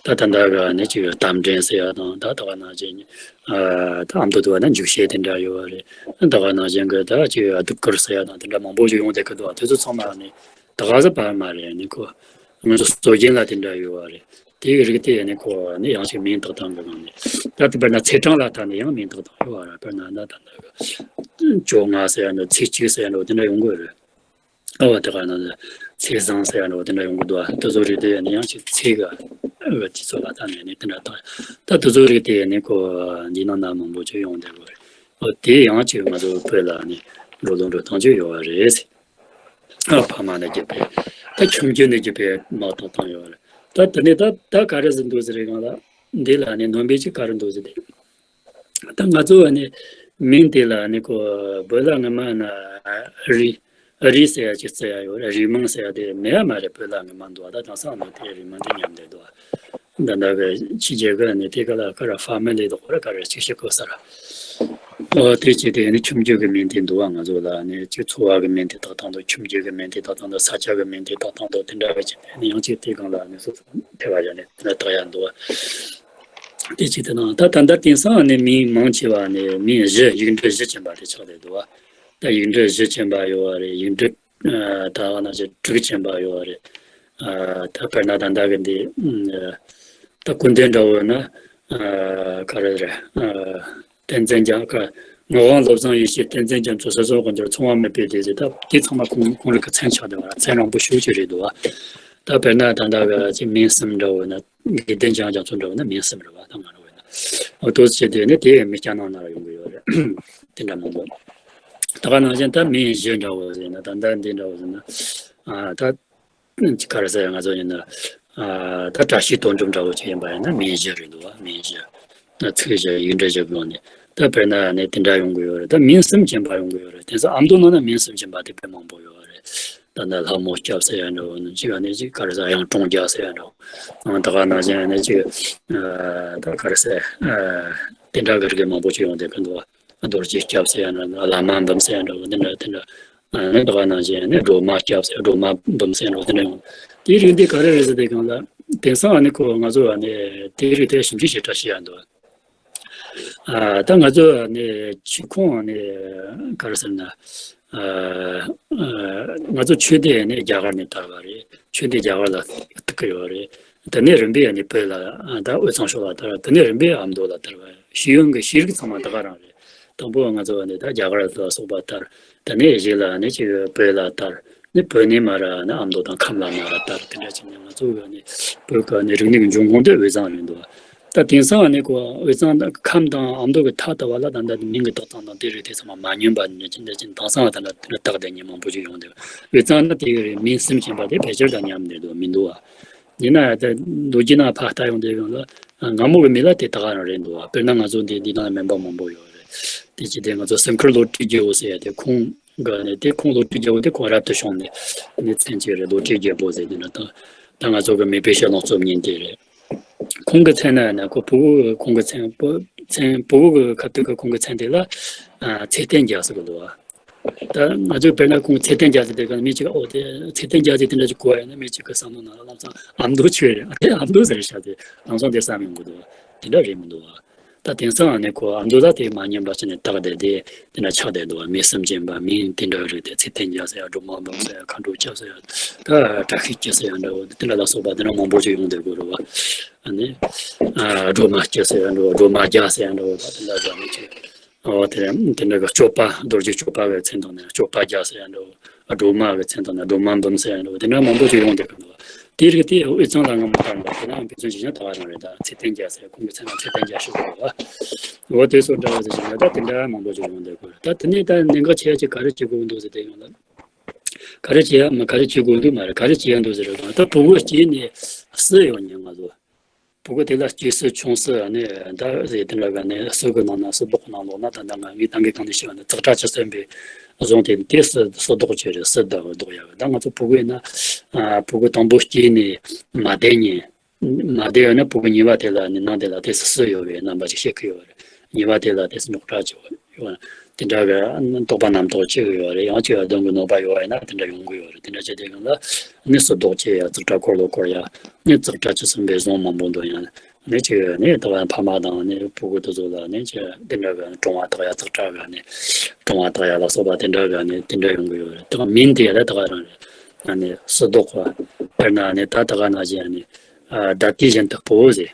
ད་ད་ལྟ་ག་ནི་ཅིག་རྟ་མགྲིན་ཟེར་ཡ་དང་ད་ད་ག་ནང་བཞིན་ཨ་ད་ཨ་མདོ་དུ་བ་ན་འཇུག་ཤེས་དེ་འདྲ་ཡོད་པ་རེད། ད་ག་ནང་བཞིན་གི་ད་ཅིག་གདུགས་དཀར་ཟེར་ཡ་དང་དེ་འདྲ་མང་པོ་ཞིག་ཡོང་བསྡད་ཀྱི་འདུག་དེ་ཚོ་ཚང་མ་ནི་ད་ག་ཟེར་བ་མ་རེད། ནི་ཁོ་ང་ཚོ་སྲོལ་རྒྱུན་ལ་དེ་འདྲ་ཡོད་པ་རེད། དེའི་རིགས་དེ་ནི་ཁོ་ནི་ཡང་ཅིག་མིང་བཏགས་སྟངས་གི་ནང་ནས་ད་དེ་དཔེར་ན་ཚེས་གྲངས་ལ་ད་ནི་ཡང་མིང་བཏགས་སྟངས་ཡོད་པ་རེད། དཔེར་ན་ད་ད་ལྟ་གི་བཅོ་ལྔ་ཟེར་ཡ་འདྲ་ཚེས་གཅིག་ཟེར་ཡ་འདྲ་དེ་འདྲ་ཡོང་གི་རེད། ཨ་བ་དེ་ག་ན་ཚེས་བཟང་ཟེར་ཡ་འདྲ་བོ་དེ་འདྲ་ཡོང་གི་འདུག་ཨ་དེ་ཚོ་རིགས་དེ་ནི་ཡང་ཅིག་ཚེས་ག་ཨ་དེ་ཚོ་ལ་ད་ནས་ནི་དེ་འདྲ་དང་ད་དེ་ཚོ་རིགས་དེ་ནི་ཁོ་འདི་ནང་ན་མང་པོ་ཅིག་ཡོང་བསྡད་དགོས་རེད། ཨོ་དེ་ཡང་ཅིག་ང་ཚོ་བོད་ལ་ནི་འགྲོ་ལུགས་འགྲོ་སྟངས་ཅིག་ཡོད་པ་རེད། ཨ་ཕ་མ་ནས་བརྒྱུད་པའི་ད་ཁྱིམ་རྒྱུད་ནས་བརྒྱུད་པའི་མ་ཐོབ་ཐང་ཡོད་པ་རེད། ད་དེ་ནས་ད་ད་ག་རེ་ཟེར་འདུག་ཟེར་རེད་གང་ལ་འདི་ལ་ནི་ནོན་པའི་ཅིག་ག་རེ་འདུག་ཟེར་དེ། ད་ང་ཚོ་ཨ་ནི་མིང་དེ་ལ་ཨ་ནི་ཁོ་བོད་ལ་སྔ་མ་ན་རི་རི་ཟེར་ཡ་ཅིག་བརྩི་ཡ་ཡོད་རེད། རི་མིང་ཟེར་ཡ་དེ་མེད་ཡ་མ་རེད། བོད་ལ་སྔ་མ་འདུག་ད་དེང་སང་ནི་དེ་རི་མིང་དེ་ཉམས་བསྡད་འདུག་ད་ལྟ་གི་ཕྱི་རྒྱལ་གི་ནི་དེ་ག་ལ་ག་རེ་ཧྥ་མི་ལི་དང་ག་རེ་ག་རེ་ཅིག་ཤིག་གོ་ས་ར། ཨོ་དེ་ཅི་དེ་ནི་ཁྱིམ་རྒྱུད་གི་མིང་དེ་འདུག་བ། ང་ཚོ་ལ་ནི་ཅིག་འཚོ་བ་གི་མིང་དེ་བཏགས་སྟངས་དང་ཁྱིམ་རྒྱུད་གི་མིང་དེ་བཏགས་སྟངས་དང་ས་ཆ་གི་མིང་དེ་བཏགས་སྟངས་དང་དེ་འདྲ་གི་ཅིག་དེ་ནི་ཡང་ཅིག་དེ་སྒང་ལ་ནི་སོ་སོ་ཐེ་བ་བཞག་ནས་དེ་འདྲ་བཏགས་ཡ་འདུག་བ། དེ་ཅིག་དེ་ནང་ད་ད་ལྟ་དེང་སང་ནི་མིང་མང་ཆེ་བ་ནི་མིང་བཞི་ཡིག་འབྲུ་བཞི་ཅན་པ་དེ་ཆགས་བསྡད་འདུག་བ། ད་ཡིག་འབྲུ་བཞི་ཅན་པ་ཡོད་བ་རེད། ཡིག་འབྲུ་ཨ་ད་ག་ནང་བཞིན་དྲུག་ཅན་པ་ཡོད་བ་རེད། ཨ་ད་དཔེར་ན་ད་ལྟ་གི་འདི་ཨ་ད་ཀུན་ལྡན་འདྲ་བོ་ན་ཨ་ག་རེ་རེད། ཨ་བསྟན་འཛིན་རྒྱ་མཚོ་ངག་དབང་བློ་བཟང་ཡེ་ཤེས་བསྟན་འཛིན་རྒྱ་མཚོ་ཟེར་སོགས་ཀུན་གྱི་ཚོང་བ་མེད་པའི་སྡེ་ཟེར། ད་དེ་ཚང་མ་ཁོང་ཁོང་རང་གི་མཚན་ཆགས་བསྡད་པ་མཚན་རིང་པོ་ཞེ་པོ་ཅིག་རེད་འདུག་བ། ད་དཔེར་ན་ད་ལྟ་གི་ཅིག་མིང་གསུམ་འདྲ་བོ་ན། དགེ་ལྡན་འཇམ་དབྱངས་རྒྱ་མཚོ་འདྲ་བོ་ན་མིང་གསུམ་རེད་བ། ད་ང་རང་བས་ན། འོ་དོ་ཟེར་དེ་ནི་དེ་མི་སྐྱ་ནང་ན་ར་ཡོང་གི་ཡོད་རེད། དེ་འདྲ་མང་པོ། ད་ག་ནང་བཞིན་ད་མིང་བཞི་འདྲ་བོ་ཟེར་ན་ད་ལྟ་འདི་འདྲ་བོ་ཟེར་ན། ཨ་ད་ག་རེ་ཟེར་ཡ་ང་ཚོ་ཡིན་ན། ཨ་ད་བཀྲ་ཤིས་དོན་གྲུབ་འདྲ་བོ་ཅིག་ཡིན་པ་ཡིན་ན་མིང་བཞི་རེད་འདུག་བ། མིང་བཞི། ཚིག་བཞི་ཡིག་འབྲུ་བཞི་སྒང་ནས། ད་དཔེར་ན་ནི་དེ་འདྲ་ཡོང་གི་ཡོད་རེད། ད་མིང་གསུམ་ཅན་པ་ཡོང་གི་ཡོད་རེད། དེང་སང་ཨ་མདོ་ནང་ན་མིང་གསུམ་ཅན་པ་དེ་དཔེ་མང་པོ་ཡོད་རེད། ད་ནི་ལྷ་མོ་སྐྱབས་ཟེར་ཡ་འདྲ་བོ་ནི་གཅིག་ཨ་ནི་གཅིག་ག་རེ་ཟེར་གཡུང་དྲུང་རྒྱལ་ཟེར་ཡ་འདྲ་བོ། ད་ག་ནང་བཞིན་ཨ་ནི་གཅིག་ཨ་ད་ག་རེ་ཟེར་ཨ་དེ་འདྲ་གི་རིགས་མང་པོ་ཅིག་ཡོང་བསྡད་ཀྱི་འདུག་བ། རྡོ་རྗེ་སྐྱབས་ཟེར་ཡ་འདྲ་བོ་བླ་མ་འབུམ་ཟེར་ཡ་འདྲ་བོ་དེ་འདྲ་དེ་འདྲ། ཨ་ནི་ད་ག་ནང་བཞིན་ཨ་ནི་སྒྲོལ་མ་སྐྱབས་ཟེར་སྒྲོལ་མ་འབུམ་ཟེར་ཡ་འདྲ་བོ་དེ་འདྲ་ཡོང་། དེའི་རིགས་འདི་ག་རེ་རེད་ཟེར་དེ་གང་ལ་དེང་སང་ཨ་ནི་ཁོ་ང་ཚོ་ཨ་ནི་དེའི་རིགས་དེ་ཞིབ་འཇུག་ཞིབ་ཕྲ་བྱེད་ཡ་འདུག་ཨ་ད་ང་ཚོ་ནི་ཆོས་ཁུངས་ནི་ག་རེ་ཟེར་ན། ཨ་ཨ་ང་ཚོ་ཆོས་དད་ནི་རྒྱ་གར་ནས་དར་བ་རེད། ཆོས་དད་རྒྱ་གར་ལ་གཏུགས་ཀྱི་ཡོད་རེད། དེ་ནས་རིམ་པས་ནི་བོད་ལ་ད་དབུས་གཙང་ཕྱོགས་ལ་དར། དེ་ནས་རིམ་པས་ཨ་མདོ་ལ་དར་བ། ཤེས་ཡོན་གྱི་ཤེས་རིག་ཚང་མ་ད་ག་རང་རེད། དང་པོ་ང་ཚོ་ནི་ད་རྒྱ་གར་ལ་སོགས་པ་དར། དེ་ནས་གཞི་ལ་ནི་ཅིག་བོད་ལ་དར། ནི་བོད་ནས་མར་ནི་ཨ་མདོ་དང་ཁམས་ལ་མར་དར། དེ་འདྲ་བྱས་ནས་ང་ཚོ་གི་ནི་བོད་ཀྱི་ནི་རིག་གནས་ཀྱི་འབྱུང་ཁུངས་དེ་དབུས་གཙང་རེད་འདུག། ད་དེང་སང་ནི་ཁོ་དབུས་གཙང་ཁམས་དང་ཨ་མདོ་གི་ཐ་དད་པ་ལ་ད་ལྟ་མིང་གི་བཏགས་སྟངས་དང་དེ་རིགས་དེ་ཚང་མ་མ་སྙོམས་པ་ནི་ཅི་འདྲ་ཅི་དེང་སང་ད་ལྟ་བཏགས་བསྡད་མཁན་མང་པོ་ཞིག་ཡོང་འདུག། དབུས་གཙང་ནི་དེ་གི་རེད། མིང་གསུམ་ཅན་པ་དེ་ཕལ་ཆེར་ད་ཉམས་བསྡད་འདུག། མི་འདུག་བ། ཡིན་ན་ཡང་ད་མདོ་རྒྱུད་ནང་ཕར་ལྟ་ཡོང་དུས་ཡང་ལ་སྔ་མོ་གི་མི་ལ་དེ་ད་ག་རང་རེད་འདུག་བ། དཔེར་ན་ང་ཚོ་འདི་འདི་ནང་སྨན་པ་མང་པོ་ཡོད་རེད། དེ་ཅི་སྟེ་ང་ཚོ་སེམས་ཁུར་བློ་གྲོས་རྒྱལ་པོ་ཟེར་ཡ་དེ་ཁོང་གི་ནི་དེ་ཁོང་བློ་གྲོས་རྒྱལ་པོ་དེ་ཁོང་རབ་ཏུ་བྱུང་ནས་ནི་མཚན་གཅིག་རེད། བློ་གྲོས་རྒྱལ་པོ་ཟེར་དུས་ན་ད་ད་ང་ཚོ་གི་མི་དཔེ་ཞལ་ལུང་རྩོམ་མཁན་དེ་རེད། ཁོང་གི་མཚན་ན་ཡང་ན་ཁོ་ཕྲུ་གུ་ཁོང་གི་མཚན་པོ་མཚན་ཕྲུ་གུ་གི་ཁ་ཐུག་གི་ཁོང་གི་མཚན་དེ་ལ་ཨ་ཚེ་བརྟན་རྒྱལ་ཟེར་གི་འདུག་བ། ད་ང་ཚོས་དཔེར་ན་ཁོང་ཚེ་བརྟན་རྒྱལ་ཟེར་དེ་ག་མི་གཅིག་ཨོ་དེ་ཚེ་བརྟན་རྒྱལ་ཟེར་དེ་འདྲ་ཅིག་གོ་ཡ་ན་མི་གཅིག་གི་བསམ་བློ་ནང་ལ་ལམ་སང་ཨ་མདོ་ཆོས་རེད། ཨ་དེ་ཨ་མདོ་ཟེར་ཤག་དེ་ལམ་སང་དེ་བསམ་ཡོང་གི་འདུག་བ། དེ་འདྲ་རེད་མི་འདུག་བ། ད་དེང་སང་ཨ་ནི་ཁོ་ཨ་མདོ་ད་དེ་མ་ཉམས་པ་བྱས་ནས་བཏགས་བསྡད་དེ་དེ་འདྲ་ཆགས་བསྡད་འདུག་བ། མིང་གསུམ་ཅན་པ་མིང་དེ་འདྲ་རེད་དེ། ཚེ་བརྟན་རྒྱལ་ཟེར་ཡ། སྒྲོལ་མ་འབུམ་ཟེར་ཡ། མཁའ་འགྲོ་སྐྱབས་ཟེར་ཡ། ད་བཀྲ་ཤིས་སྐྱིད་ཟེར་ཡ་འདྲ་བོ་དེ་འདྲ་ལ་སོགས་པ་དེ་འདྲ་མང་པོ་ཞིག་ཡོང་བསྡད་དགོས་རེད་བ། ཨ་ནི་ཨ་སྒྲོལ་མ་སྐྱིད་ཟེར་ཡ་འདྲ་བོ། སྒྲོལ་མ་རྒྱལ་ཟེར་ཡ་འདྲ་བོ། ད་དེ་འདྲ་ཟེར་ནས་ཅིག་ཨོ་དེ་དེ་འདྲ་གི་སྐྱོབ་པ། རྡོ་རྗེ་སྐྱོབ་པ་གི་མཚན་བཏགས་ནས་སྐྱོབ་པ་རྒྱལ་ཟེར་ཡ་འདྲ་བོ། སྒྲོལ་མ་གི་མཚན་བཏགས་ནས་སྒྲོལ་མ་འབུམ་ཟེར་ཡ་འདྲ་བོ། དེ་འདྲ་མང་པོ་ཞིག་ཡོང་བསྡད་ཀྱི་འདུག། དེ་རིགས་དེ་དབུས་གཙང་ལ་སྔ་མོ་དར་འདུག། དེ་ནའང་ཕན་ཚུན་གྱི་ཡང་དར་བ་རང་རེད། ད་ཚེ་བརྟན་རྒྱལ་ཟེར། ཁོང་གི་མཚན་ལ་ཚེ་བརྟན་རྒྱལ་ཞུ་དགོས་པ། འོ་དེ་ཚོ་འདྲ་བ་ཟེར་བཞིན་ན་ད་དེ་འདྲ་མང་པོ་ཞིག་ཡོང་བསྡད་ཀྱི་རེད། ད་དེ་ནས་ད་གནད་འགག་ཆེ་ཡ་ཅིག་ག་རེ་བྱེད་དགོས་འདུག་ཟེར་དེ་ཡོང་ན། ག་རེ་བྱེད་ཡ་མ་ག་རེ་བྱེད་དགོས་འདུག་མ་རེད། ག་རེ་བྱེད་ཡ་འདུག་ཟེར་བ་ད་ཕྲུ་གུ་སྐྱེས་ནས་སུ་ཡོང་ཉེན་ང་ཚོ། ཕྲུ་གུ་དེ་ལ་སྐྱེས་སུ་ཆུང་སུ་ནི་ད་ཟེར་དེ་འདྲ་ག་ནི་སུ་གི་ནང་ན་སུ་མདོག་གི་ནང་ལོག་ན་ད་ལྟ་ང་ངས་ད་གིན་གང་ནས་ཤེས་པ་ནི་ཙག་སྒྲ་ཇི་སྲིད་པའི་གཟུངས་དེ་དེ་སུ་སུ་མདོག་ཅིག་རེད། སུ་ད་མདོག་ཡ་གི། ད་ང་ཚོ་ཕྲུ་གུ་ཡིན་ན་ཨ་ཕྲུ་གུ་དང་པོ་སྐྱེས་ནས་མ་བསྡད་ཉིན། མ་བསྡད་ཡོད་ན་ཕྲུ་གུ་གཉིས་པ་དེ་ལ་ནི་ནང་དེ་ལ་དེ་སུ་སུ་ཡོད་པའི་རྣམ་པ་ཅིག་ཤེས་ཀྱི་ཡོད་རེད། གཉིས་པ་དེ་ལ་དེ་སུ་རྙོག་དྲ་ཅིག་ཡོད། དེ་འདྲ་གི་རྟོག་པ་རྣམ་རྟོག་ཅིག་ཡོད་རེད། ཡང་ཅིག་གདོང་གི་གནོད་པ་ཡོད་པ་ཡིན་ན་དེ་འདྲ་ཡོང་གི་ཡོད་རེད། དེ་འདྲ་བྱས་དེ་གང་ལ་ནི་སུ་མདོག་ཅིག་ཡ་ཙག་སྒྲ་འཁོར་ལོ་འཁོར་ཡ་ནི་ཙག་སྒྲ་ཇི་སྲིད་པའི་གཟུངས་མང་པོ་འདོན་ཡ་ནི་ཅིག་ནི་ད་བ་ཕ་མ་དང་ནི་ཕྲུ་གུ་དེ་ཚོ་ལ་ནི་ཅིག་དེ་འདྲ་གི་གྲོང་བ་བཏགས་ཡ་ཙག་སྒྲ་གི་ནི་གྲོང་བ་བཏགས་ཡ་ལ་སོགས་པ་དེ་འདྲ་གི་ནི་དེ་འདྲ་ཡོང་གི་ཡོད་རེད། དེ་ག་མིང་དེ་ཡ་ད་ད་ག་རང་རེད། ཨ་ནི་སུ་མདོག་པ་དཔེར་ན་ནི་ད་ད་ག་ནང་བཞིན་ནི་ཨ་ཟླ་དུས་གཞན་དག་པོ་ཟེར།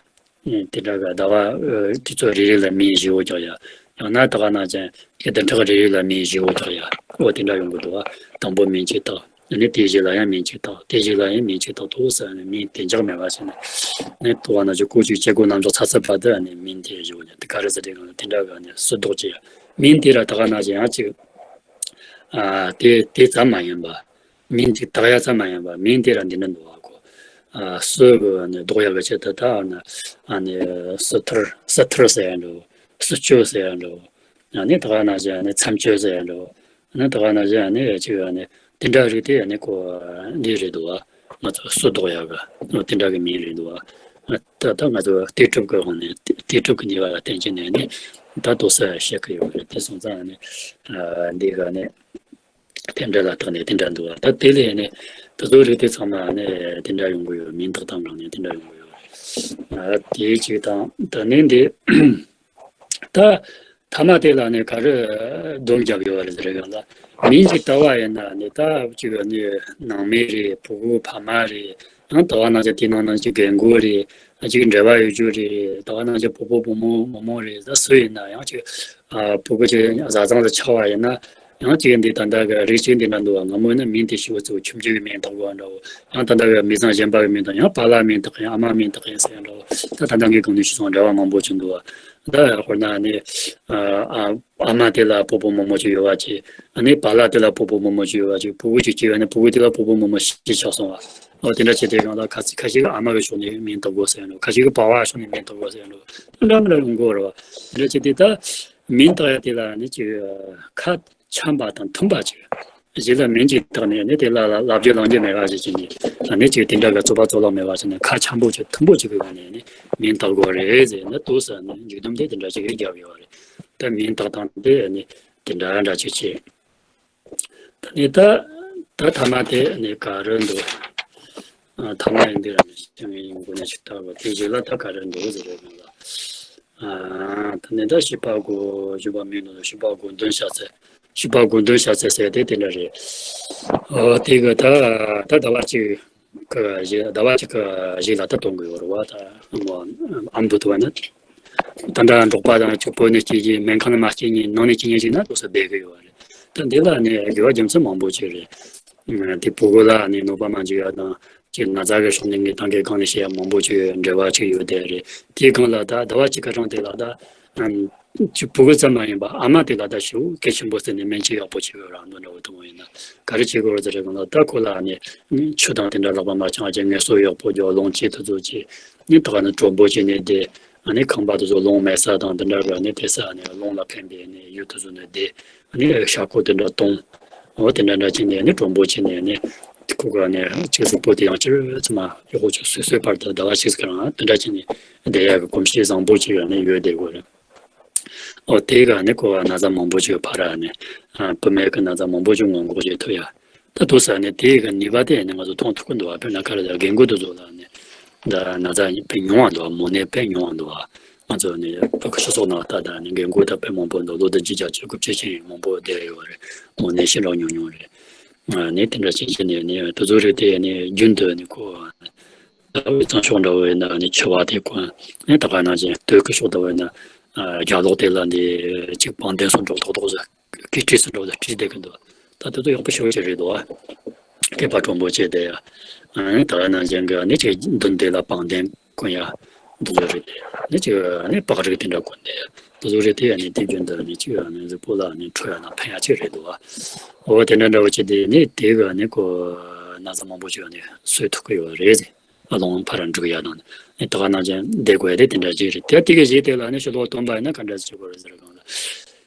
ཨེ་དེ་འདྲ་གི་ཟླ་བ་ཨེ་དུས་ཚོད་རེ་རེ་ལ་མིང་བཞི་བོ་རྒྱག་ཡ། ཡང་ན་ད་ག་ནང་བཞིན་གྱི་བདུན་ཕྲག་རེ་རེ་ལ་མིང་བཞི་བོ་རྒྱག་ཡ། འོ་དེ་འདྲ་ཡོང་གི་འདུག་བ། དང་པོ་མིང་གཅིག་བཏགས། ཨ་ནི་དེའི་རྗེས་ལ་ཡང་མིང་གཅིག་བཏགས། དེའི་རྗེས་ལ་ཡང་མིང་གཅིག་བཏགས་འདུག་ཟེར་ནས་མིང་དེ་འཇགས་མེད་པ་བྱས་ནས་ནི་ལྟོ་བ་ན་ཅིག་ཀོ་ཅིག་སྐྱེ་དགུ་རྣམས་ཀྱི་ཚ་ཚ་བ་དུ་ནི་མིང་དེ་བཞི་བོ་ཉིད་དེ་ག་རེ་ཟེར་དེ་གང་དེ་འདྲ་གི་ནི་སུ་མདོག་ཅིག་ཡ། མིང་དེ་ར་ད་ག་ནང་བཞིན་ཡང་ཅིག་ཨ་དེ་དེ་ཙམ་མ་ཡིན་པ། མིང་དེ་བཏགས་ཡ་ཙམ་མ་ཡིན་པ་མིང་དེ་ར་འདི་འདྲ་འདུག་བ་གོ། ཨ་སུ་གི་ནི་ལྡོག་ཡ་གི་ཆེད་དུ་ད་ཨ་ནི་ཨ་ནི་སུ་ཐུར་སུ་ཐུར་ཟེར་ཡ་འགྲོ། སུ་ཅོ་ཟེར་ཡ་འགྲོ། ཨ་ནི་ད་ག་ནང་བཞིན་ཨ་ནི་མཚམས་གཅོད་ཟེར་ཡ་འགྲོ། ཨ་ནི་ད་ག་ནང་བཞིན་ཨ་ནི་ཅིག་ཨ་ནི་དེ་འདྲ་རིགས་དེ་ཨ་ནི་གོ་འདི་རེད་འདུག་བ། ང་ཚོ་སུ་ལྡོག་ཡ་གི་དེ་འདྲ་གི་མིང་རེད་འདུག་བ། ད་ད་ང་ཚོ་ལྟོས་གྲུབ་ཀྱི་ཧོང་ནས་ལྟོས་གྲུབ་ཀྱི་ནུས་པ་ལ་བརྟེན་བྱས་ནས་ནི་ད་དོ་སུ་བཤད་ཀྱི་ཡོད་རེད། དེ་སོང་ཙང་ཨ་ནི་ཨ་འདི་ག་ནི། དེ་འདྲ་ལ་བརྟགས་ནས་དེ་འདྲ་འདུག་བ། ད་དེ་ལས་ནི་དེ་ཚོ་རིགས་དེ་ཚང་མ་ནི་དེ་འདྲ་ཡོང་གི་ཡོད། མིང་བཏགས་དང་སྦྲགས་ནས་དེ་འདྲ་ཡོང་གི་ཡོད། ཨ་དེ་གཅིག་དང་ད་ནི་འདི་ད་ཐ་མ་དེ་ལ་ནི་ག་རེ་སྡོམ་རྒྱབ་ཡོད་རེད་ཟེར་ཡོང་ལ། མིང་གཅིག་བཏགས་པ་ཡིན་ན་ནི་ད་གཅིག་ནི་ནང་མི་རེད། ཕྲུ་གུ་ཕ་མ་རེད། ཡང་ད་ག་ནང་བཞིན་དེ་ནང་ནང་གཅིག་རྒན་རྒོན་རེད། ཨ་གཅིག་འབྲེལ་བ་ཡོད་རྒྱུ་རེད། ད་ག་ནང་བཞིན་ཕུ་བོ་བུ་མོ་མོ་མོ་རེད། ད་སུ་ཡིན་ན་ཡང་གཅིག་ཨ་ཕྲུ་གུ་ཅིག་བཟའ་ཚང་དུ་ཆགས་པ་ཡིན་ན། ཡང་གཅིག་འདི་ད་ལྟ་གི་རིགས་གཅིག་འདི་འདྲ་འདུག་བ། སྔ་མོ་ཡིན་ན་མིང་དེ་ཞུ་བ་ཚོ་ཁྱིམ་རྒྱུད་ཀྱི་མིང་བཏགས་དགོས་པ་འདྲ་བོ། ཡང་ད་ལྟ་གི་མི་ཚང་གཞན་པ་གི་མིང་དང་ཡང་པཱ་ལགས་མིང་བཏགས་ཡིན། ཨ་མ་མིང་བཏགས་ཡིན་ཟེར་འདྲ་བོ། ད་ད་ལྟ་ངས་གོང་ནས་ཞུས་སོང་། འབྲེལ་བ་མང་པོ་ཅིག་འདུག་བ། ད་དཔེར་ན་ནི་ཨ་ཨ་མ་དེ་ལ་སྤོ་བོ་རྨོ་མོ་ཅིག་ཡོད་པ་ཅིག། ཨ་ནི་པཱ་ལགས་དེ་ལ་སྤོ་བོ་རྨོ་མོ་ཅིག་ཡོད་པ་ཅིག། ཕྲུ་གུ་ཅིག་སྐྱེས་པ་ནི་ཕྲུ་གུ་དེ་ལ་སྤོ་བོ་རྨོ་མོ་ཞིག་ཆགས་སོང་བ། འོ་དེ་འདྲ་བྱས་ཏེ་གང་ལ་ཁ་ཁ་ཤས་ཀྱིས་ཨ་མ་གི་ཕྱོགས་ནས་མིང་བཏགས་དགོས་ཟེར་འདུག། ཁ་ཤས་ཀྱིས་པཱ་ཕའི་ཕྱོགས་ནས་མིང་བཏགས་དགོས་ཟེར་འདུག། འདྲ་མི་འདྲ་ཡོང་གི་ཡོད་རེད་བ། དེ་འདྲ་བྱས་ཏེ་ད་མིང་བཏགས་ཡ་དེ་ལ་ནི་ཅིག་ཁ་འཆམ་པ་དང་མཐུན་པ་ཅིག། གཞི་ལ་མིང་ཅིག་བཏགས་ནས་ནི་དེ་ལ་ལ་ལབ་རྒྱུ་ལངས་རྒྱུ་མེད་པ་ཞིག་བྱས་ནས་ནི་ཅིག་དེ་འདྲ་གི་རྩོད་པ་རྩོད་ལོག་མེད་པ་བྱས་ནས་ཁ་འཆམ་པོ་ཅིག་མཐུན་པོ་ཅིག་གི་སྒང་ནས་ནི་མིང་བཏགས་དགོས་རེད་ཟེར་ནས་འདུག་ཟེར་ནས་མཇུག་སྡོམ་དེ་དེ་འདྲ་ཅིག་གིས་བརྒྱབ་ཡོད་རེད། ད་མིང་བཏགས་སྟངས་དེ་ནི་དེ་འདྲ་འདྲ་ཅིག་བྱས། ད་ནི་ད་ད་ཐ་མ་དེ་ནི་ག་རེ་འདུག། ཨ་ཐ་མ་ཡིན་དུས་ར་ནི་ཤེས་ངེས་ཡིན་དགོས་ན་ཞིག་ལྟ་བ་དེ་རྗེས་ལ་ད་ག་རེ་འདུག་ཟེར་རེད་མིན་ལ། ཨ་ད་ནི་ད་བཤད་པ་དགོས་བརྗོད་པ་མིན་ནོ། བཤད་པ་དགོས་འདུན་བྱ་ཚེ། བཤད་པ་དགོས་འདུན་བྱ་ཚེ་ཟེར་དེ་དེ་འདྲ་རེད། ཨོ་དེ་གི་ད་ད་ད་བ་ཅིག་ གི་གཞི་ཟླ་བ་གཅིག་གི་གཞི་ལ་ད་གཏོང་གི་ཡོད་རེད་བ། ད་ཨ་མདོ་དུ་བ་ན་ད་ལྟ་འབྲོག་པ་དང་ཅིག་བོད་ནས་སྐྱེས་ཀྱི་སྨན་ཁང་ནས་མ་སྐྱེས་ནི་ནང་ནས་སྐྱེས་ནི་ཞིག་ན་དུ་ས་བསྡད་གི་ཡོད་རེད། ད་འདི་ལ་ནི་དགེ་བ་རྒྱུ་མཚན་མང་པོ་ཅིག་རེད། དེ་ཕྲུ་གུ་ལ་ནི་གནོད་པ་མ་འཇུག་ཡ་དང་ཅིག་ན་ཚ་གི་ཕྱོགས་ནས་ངས་ད་གའི་སྒང་ནས་བཤད་ཡ་མང་པོ་ཅིག་འབྲེལ་བ་ཅིག་ཡོད་དེ་རེད། དེའི་སྒང་ལ་ད་ཟླ་བ་གཅིག་གི་རིང་དེ་ལ་ད་ཅིག་ཕྲུ་གུ་ཙམ་མ་ཡིན་པ་ཨ་མ་དེ་ལ་ད་ཞེ་པོ་གལ་ཆེན་པོ་བརྩིས་ནས་སྨན་བཅོས་ཡག་པོ་བྱེད་དགོས་ར་འདུག་འདྲ་བོ་དུ་མོ་ཡིན་ན་ག་རེ་བྱེད་དགོས་རེད་ཟེར་རེད་གང་ལ་ད་ཁོ་ལ་ནི་ཆུ་དང་དེ་འདྲ་ལག་པ་མ་འཆང་བྱས་ངལ་གསོ་ཡག་པོ་རྒྱོབ། རླུང་བཅུག་དེ་ཚོ་བྱས་ནི་ད་ག་ནི་དྲོན་པོ་བྱས་ནས་བསྡད། ཨ་ནི་ཁང་པ་དེ་ཚོ་རླུང་མེད་ས་དང་དེ་འདྲ་ར་ནི་དེ་ས་ནི་རླུང་ལ་ཕན་པའི་ནི་ཡུལ་དེ་ཚོ་ནས་བསྡད། ཨ་ནི་ཤ་ཁུ་དེ་འདྲ་བཏུང་། འོ་དེ་འདྲ་འདྲ་བྱས་ནས་ནི་དྲོན་པོ་བྱས་ནས་ནི་ཁོ་ག་ནི་ཅིག་གཟུགས་པོ་དེ་ཡང་ཅིར་ཙམ་མ་ཡག་པོ་ཅིག་སོས་སོས་བར་དུ་ཟླ་བ་གཅིག་གི་རིང་དེ་འདྲ་བྱས་ནས་བསྡད་ཡག་གི་གོམས་གཤིས་བཟང་པོ་ཅིག་ཡང་ནི་ཡོད་བསྡད་དགོས་རེད། འོ་དེ་ག་ནི་ཁོ་ན་ཚ་མང་པོ་ཅིག་ཕར་ར་ནི་བུད་མེད་ཀྱི་ན་ཚ་མང་པོ་ཅིག་སྔོན་འགོག་བྱེད་ཐུབ་ཡ། ད་དུང་ས་ནི་དེ་ག་ནུས་པ་དེ་ནི་ང་ཚོ་མཐོང་ཐུབ་ཀྱི་འདུག་བ། དཔེར་ན་ག་རེ་ཟེར་རྒན་རྒོན་དེ་ཚོ་ལ་ནི་ད་ན་ཚ་དཔེ་ཉུང་བ་འདུག་བ། མོ་ནད་དཔེ་ཉུང་བ་འདུག་བ། ང་ཚོ་ནི་བོད་ཀྱི་སྤྱི་ཚོགས་ནང་ལྟ་ད་ནི་རྒན་རྒོན་ད་དཔེ་མང་པོ་འདུག་ལོ་བདུན་ཅུ་བརྒྱད་ཅུ་དགུ་བཅུ་ཅན་མང་པོ་བསྡད་ཡོད་རེད། མོ་ནད་ཞེ་དྲག་ཉུང་ཉུང་རེད། ནི་དེ་འདྲ་ཅན་ཅན་ནི་ནི་དེ་ཚོ་རེད་དེ་ནི་རྒྱུན་དུ་ནི་ཁོ་ད་དབུས་གཙང་ཕྱོགས་འདྲ་བོ་ཡིན་ན་ནི་འཆི་བ་དེ་ཁོ་ནི་ད་ག་ནང་བཞིན་སྟོད་ཀྱི་ཕྱོགས་འདྲ་བོ་ཡིན་ན་རྒྱབ་ལོགས་དེ་ལ་འདི་གཅིག་བང་གདན་སོགས་འགྲོ་ཐོག་ཐོག་ཟེར། སྐེ་དཀྲིས་སུ་འགྲོ་ལ་དཀྲིས་བསྡད་ཀྱི་འདུག་ད་དེ་ཚོ་ཡག་པོ་ཞེ་པོ་ཅིག་རེད་འདུག་ཨ། སྐེད་པ་དྲོན་པོ་བྱས་ཏེ་ཡ། ཨ་ནི་ད་ག་ནང་བཞིན་གྱི་ཨ་ནི་ཅིག་མདུན་དེ་ལ་བང་གདན་གོན་ཡ། འདི་ཚོ་རེད་དེ། ཨ་ནི་ཅིག་ཨ་ནི་པགས་རིགས་དེ་འདྲ་གོན་ཏེ་ཡ། འདི་ཚོ་རེད་དེ་ཨ་ནི་དེ་རྒྱུན་དུ་ཨ་ནི་ཅིག་ཨ་ནི་གཟུགས་པོ་ལ་ཨ་ནི་འཕྲོད་ཡ་ན་ཕན་ཡ་ཅིག་རེད་འདུག་ཨ། འོ་དེ་འདྲ་འདྲ་བོ་བྱས་ཏེ་ནི་དེ་གི་ཨ་ནི་ཁོ་ན་ཚ་མང་པོ་ཅིག་ཨ་ནི་གསོ་ཐུབ་ཀྱི་ཡོད་རེད། ཨ་ལོང་ཕར་འགྲིག་ཡ་དང་། ཨེ་ད་ག་ནང་བཞིན་བསྡད་དགོས་ཡ་དེ་དེ་འདྲ་ཅིག་རེད་དེ། དེ་གི་རྗེས་དེ་ལ་ནི་ཕྱི་ལོགས་སྟོན་པ་ཡིན་ན་ག་འདྲ་ཞིག་དགོས་རེད་ཟེར་གང་ལ།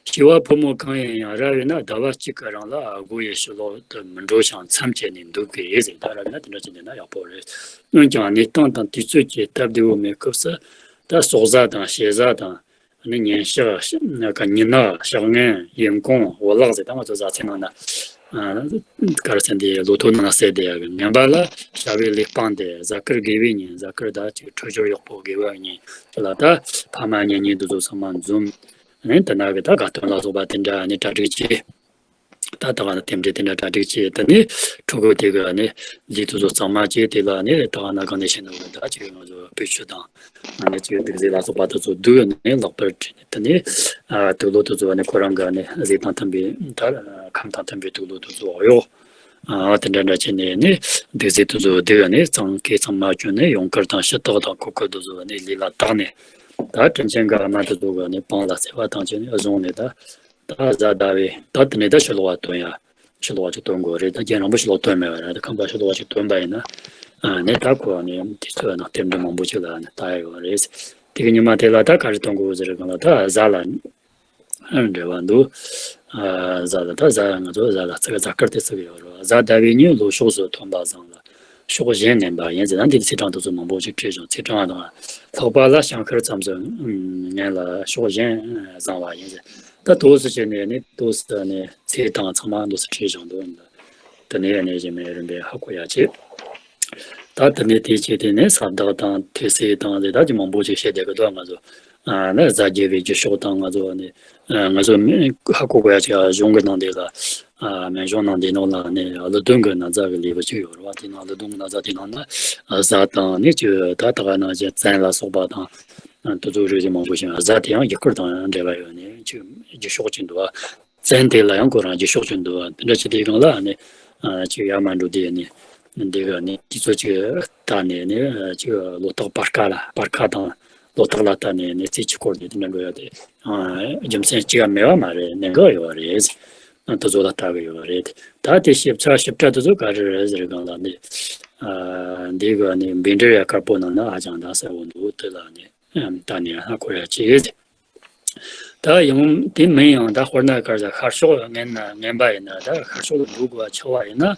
སྐྱེ་བ་ཕོ་མོ་གང་ཡིན་ཡང་རབ་ཡིན་ན་ཟླ་བ་གཅིག་གི་རིང་ལ་སྒོ་ཡི་ཕྱི་ལོགས་དུ་མི་འགྲོ་ཞིང་མཚམས་བཅད་ནས་འདུག་དགོས་ཟེར། ད་རབ་ཡིན་ན་དེ་འདྲ་ཅིག་འདུག་ན་ཡག་པོ་རེད། འོན་ཀྱང་གནས་སྟངས་དང་དུས་ཚོད་ཀྱི་སྟབས་བདེ་བོ་མེད་སྐབས་སུ་ད་ཟོག་གཟའ་དང་ཞེ་གཟའ་དང་། ནི་ཉིན་ཞག་ཉི་ནག་ཞག་ངན་ཡིན་གོང་བུ་ལག་ཟེར། ད་ང་ཚོ་གཟའ་ཚེས་ནང་ན་ག་རེ་ཟེར་འདི་ལོ་ཐོ་ནང་ན་གསལ་བསྡད་ཡ་གི་ངན་པ་ལ་བྱ་བའི་ལས་སྤངས་ཏེ་གཟའ་སྐར་དགེ་བའི་ཉིན། གཟའ་སྐར་ད་ཅིག་འཕྲོད་སྦྱོར་ཡག་པོ་དགེ་བའི་ཉིན་དེ་ལ་ད་ཕ་མ་གཉེན་ཉེ་འདི་ཚོ་ཚང་མ་འཛོམས། ནི་དེ་ན་གི་ད་དགའ་སྟོན་ལ་སོགས་པ་དེ་འདྲ་ནི་གྲ་སྒྲིག་བྱས། ད་ད་ག་ནི་རྟེན་འབྲེལ་དེ་འདྲ་གྲ་སྒྲིག་བྱས། དེ་ནི་ཕྲུ་གུ་དེ་གི་ནི་ལུས་དེ་ཚོ་གཙང་མ་བྱས། དེ་ལ་ནི་ད་ག་ནི་གང་ནས་བཤད་ན་འོ་ད་ཅིག་ང་ཚོ་སྤོས་ཆུ་དང་། ཨ་ནི་ཅིག་དུག་རྫས་ལ་སོགས་པ་དེ་ཚོ་བདུག་ནས་ལག་པར་བྲིས་ནས། དེ་ནས་ཨ་དུག་ལོག་དེ་ཚོ་ནི་ཁོ་རང་གི་ནི་ཟས་དང་མཐུན་པའི་ད་ཁམས་དང་མཐུན་པའི་དུག་ལོག་དེ་ཚོ་གཡོགས། ཨ་དེ་འདྲ་འདྲ་བྱས་ནས་ནི་དུག་རྫས་དེ་ཚོ་བདུག་ནས་གཙང་སྐེ་གཙང་མ་གྱོན་ནས་ཡང་བསྐྱར་དང་ཕྱི་ཐག་དང་ཁུ་ཁུ་དེ་ཚོ་ནི་ལུས་ལ་བཏགས་ནས། ད་དྲིན་ཅན་གྱི་ཨ་མ་དེ་ཚོ་གི་ནི་པང་ལ་བརྩེ་བ་དང་བཅས་ནས་བཟུང་ནས་ད་ད་གཟའ་ཟླ་བའི་ད་དེ་ནས་ད་ཕྱི་ལོགས་བ་སྟོན་ཡ། ཕྱི་ལོགས་བ་ཅིག་སྟོན་དགོས་རེད། ད་རྒྱན་རིང་པོ་ཕྱི་ལོགས་སྟོན་མེད་པ་རེད། ད་ཁང་པ་ཕྱི་ལོགས་བ་ཅིག་སྟོན་པ་ཡིན་ན། ཨ་ནི་ད་ཁོ་ནི་དུས་ཚོད་ནང་རྟེན་འབྲེལ་མང་པོ་ཅིག་ལ་ནི་ལྟ་ཡ་ཡོད་རེད། དེ་གི་ཉི་མ་དེ་ལ་ད་ག་རེ་སྟོན་དགོས་ཟེར་གང་ལ་ད་གཟའ་ལ་འབྲེལ་བ་འདུག་གཟའ་ལ་ད་གཟའ་ང་ཚོ་གཟའ་ལ་བརྩི་གི་གཟའ་སྐར་དེ་བརྩི་གི་ཡོད་རེད། གཟའ་ཟླ་བའི་ཉིན་ལྷོ་ཕྱོགས་སུ་ཐོན་པ་བཟང་ལ། ཕྱོགས་གཞན་བསྣན་པ་ཡིན་ཟེར་ན་འདི་ཚེས་གྲངས་དེ་ཚོ་མང་པོ་ཅིག་བྲིས་བྱུང་། ཚེས་གྲངས་དང་ལྷག་པ་ལ་ཞིང་ཁར་མཚམས་སུ་ངན་ལ་ཕྱོགས་གཞན་བཟང་བ་ཡིན་ཟེར། ད་དུས་སུ་བྱས་ནས་ནི་དུས་སུ་ནི་ཚེས་དང་ཚང་མ་འདུག་སུ་བྲིས་བྱུང་འདུག་དེ་ནས་ནི་གཞན་མའི་རིམ་པས་ཧ་གོ་ཡ་ཆེ། ད་དེ་ནས་དེ་བྱས་དེ་ནས་ས་བདག་དང་ཐོས་སྲས་དང་ལས་ད་ཀྱི་མང་པོ་ཅིག་བཤད་བསྡད་གི་འདུག་ང་ཚོ་ཨ་ནི་གཟའ་རྒྱལ་བའི་རྒྱུ་ཕྱོགས་དང་ང་ཚོ་ནི་ང་ཚོ་ཧ་གོ་དགོས་ཡ་ཅིག་གཞུང་གི་ནང་དེ་ལ། ཨ་སྨན་གཞུང་ནང་འདི་ནང་ལ་ནི་ཀླུ་གདོན་གྱི་ན་ཚ་གི་ལེའུ་ཅིག་ཡོད་རེད་བ། དེ་ནང་ཀླུ་གདོན་གྱི་ན་ཚ་དེ་ནང་ན་གཟའ་དང་ནི་ཅིག་ད་ད་ག་ནང་བཞིན་བཙན་ལ་སོགས་པ་དང་དེ་ཚོ་རིགས་ཅིག་མང་པོ་ཞིག་གཟའ་དེ་ཡང་ཡུལ་སྐོར་དང་འབྲེལ་བ་ཡོད་ནི་ཅིག་རྒྱུ་ཕྱོགས་ཅིག་འདུག་བ། བཙན་དེ་ལ་ཡང་ཁོ་རང་རྒྱུ་ཕྱོགས་ཅིག་འདུག་བ། དེ་འདྲ་ཅིག་དེའི་སྒང་ལ་ནི་ཅིག་ཡར་མར་འགྲོ་དུས་ནི་འདི་ག་ནི་དུས་ཚོད་ཅིག་ལྟ་ནས་ནི་ཅིག་ལོ་རྟགས་སྤར་ཁ་ལ་སྤར་ཁ་དང་ལོ་རྟགས་ལ་ལྟ་ནས་ནི་རྩིས་ཅིག་སྐོར་ནས་དེ་འདྲ་འགྲོ་ཡ་དེ་རྒྱུ་མཚན་ཅིག་ཡང་མེད་པ་མ་རེད། གནད་འགག་ཡོད་པ་རེད། དེ་ཚོ་ལ་ལྟ་གི་ཡོད་པ་རེད། ད་དེ་ཞིབ་ཆ་ཞིབ་ཕྲ་དེ་ཚོ་ག་རེ་རེད་ཟེར་གང་ལ་ནི། ཨ་འདི་ག་ནི་བཻ་ཌཱུརྱ་དཀར་པོ་ནང་ན་ཧ་ཅང་ད་གསལ་བོ་འདུག་དེ་ལ་ནི་ཨམ་ད་ནི་ཧ་གོ་ཡ་ཆེ། ད་ཡང་དེ་མིན་ཡང་ད་དཔེར་ན་ག་རེ་ཟེར་ཤར་ཕྱོགས་ངན་ན་ངན་པ་ཡིན་ན་ད་ཤར་ཕྱོགས་ལ་འགྲོ་དགོས་པ་ཆགས་པ་ཡིན་ན།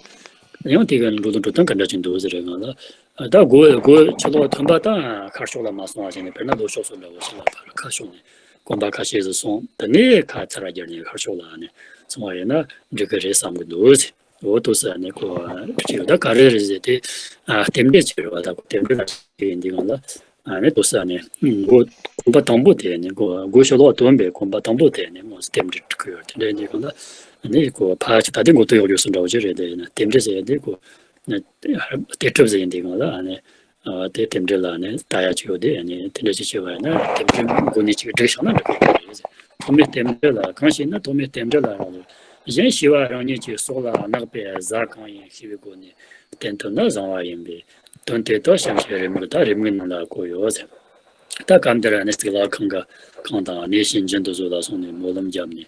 ཡང་དེ་ག་འགྲོ་དང་འགྲོ་སྟངས་ག་འདྲ་ཅིག་འདུག་ཟེར་གང་ལ། ད་སྒོ་སྒོ་ཕྱི་ལོགས་ཐོན་པ་དང་ཤར་ཕྱོགས་ལ་མ་སོང་བ་བྱས་ནས་དཔེར་ན་ལྷོ་ཕྱོགས་སུ་འདྲ་བོ་ཕྱི་ལོགས་ཕར་ཁ་ཕྱོགས་ནས། གོམ་པ་ཁ་ཤས་སུ་སོང་། དེ་ནས་ཁ་ཚར་བ་བརྒྱབ་ནས་ཤར་ཕྱོགས་ལ་ནི་སོང་བ་ཡིན་ན་འགྲིག་གི་རེད་བསམ་གི་འདུག་ཟེར། འོ་དུ་ས་ནི་ཁོ་ཅིག་ད་ག་རེ་རེད་ཟེར་དེ་ཨ་རྟེན་འབྲེལ་ཅིག་རེད་བ། ད་ཁོ་རྟེན་འབྲེལ་ལ་ཡིན་འདི་གང་ལ་ཨ་ནི་དུ་ས་ནི་མགོ་གོམ་པ་དང་པོ་དེ་ནི་མགོ་མགོ་ཤོ་ལོག་སྟོན་པའི་གོམ་པ་དང་པོ་དེ་ནི་མོ་རྟེན་འབྲེལ་འགྲིག་གི་ཡོད། དེ་འདྲ་ཡིན་འདི་གང་ལ་ཨ་ནི་ཁོ་ཕ་ཅིག་ད་དེ་མགོ་ཏུ་གཡོག་གཡོག་སུ་འདྲ་བོ་ཅིག་རེད། དེ་ཡིན་ན་རྟེན་འབྲེལ་ཟེར་ཡ་དེ་ཁོ། ནི་སྡེ་གྲུབ་ཟེར་ཡིན་དེ་གང་ལ་ཨ་ནི་དེ་རྟེན་འབྲེལ་ལ་ནི་ལྟ་ཡ་ཅིག་ཡོད་དེ་ནི་དེ་འདྲ་ཅིག་བྱས་པ་ཡིན་ན་རྟེན་འབྲེལ་སྒོ་ནས་ཅིག་སྒྲིག་བཞག་ན་འགྲིག་གི་རེད། ཐོག་མའི་རྟེན་འབྲེལ་ལ་གང་ཞིག་ན་ཐོག་མའི་རྟེན་འབྲེལ་ལ་རག་ལས། གཞན་ཤེས་པ་རང་ཉིད་ཀྱི་སྲོག་ལ་བརྣག་པའི་གཟའ་གང་ཡིན་ཤེས་པའི་སྒོ་ནས་བསྟན་ཐུབ་ན་བཟང་བ་ཡིན་པས། དོན་དེ་དག་བྱང་ཆུབ་རེའུ་མིག་དང་རེའུ་མིག་ནང་ལ་བཀོད་ཡོད་ཟེར། ད་སྐབས་འདིར་ནི་གཙུག་ལག་ཁང་གི་ཁང་དང་གནས་ཤིང་འཇིམ་དུ་བཟོ་ལ་སོང་ནས་སྨོན་ལམ་བརྒྱབ་ནས།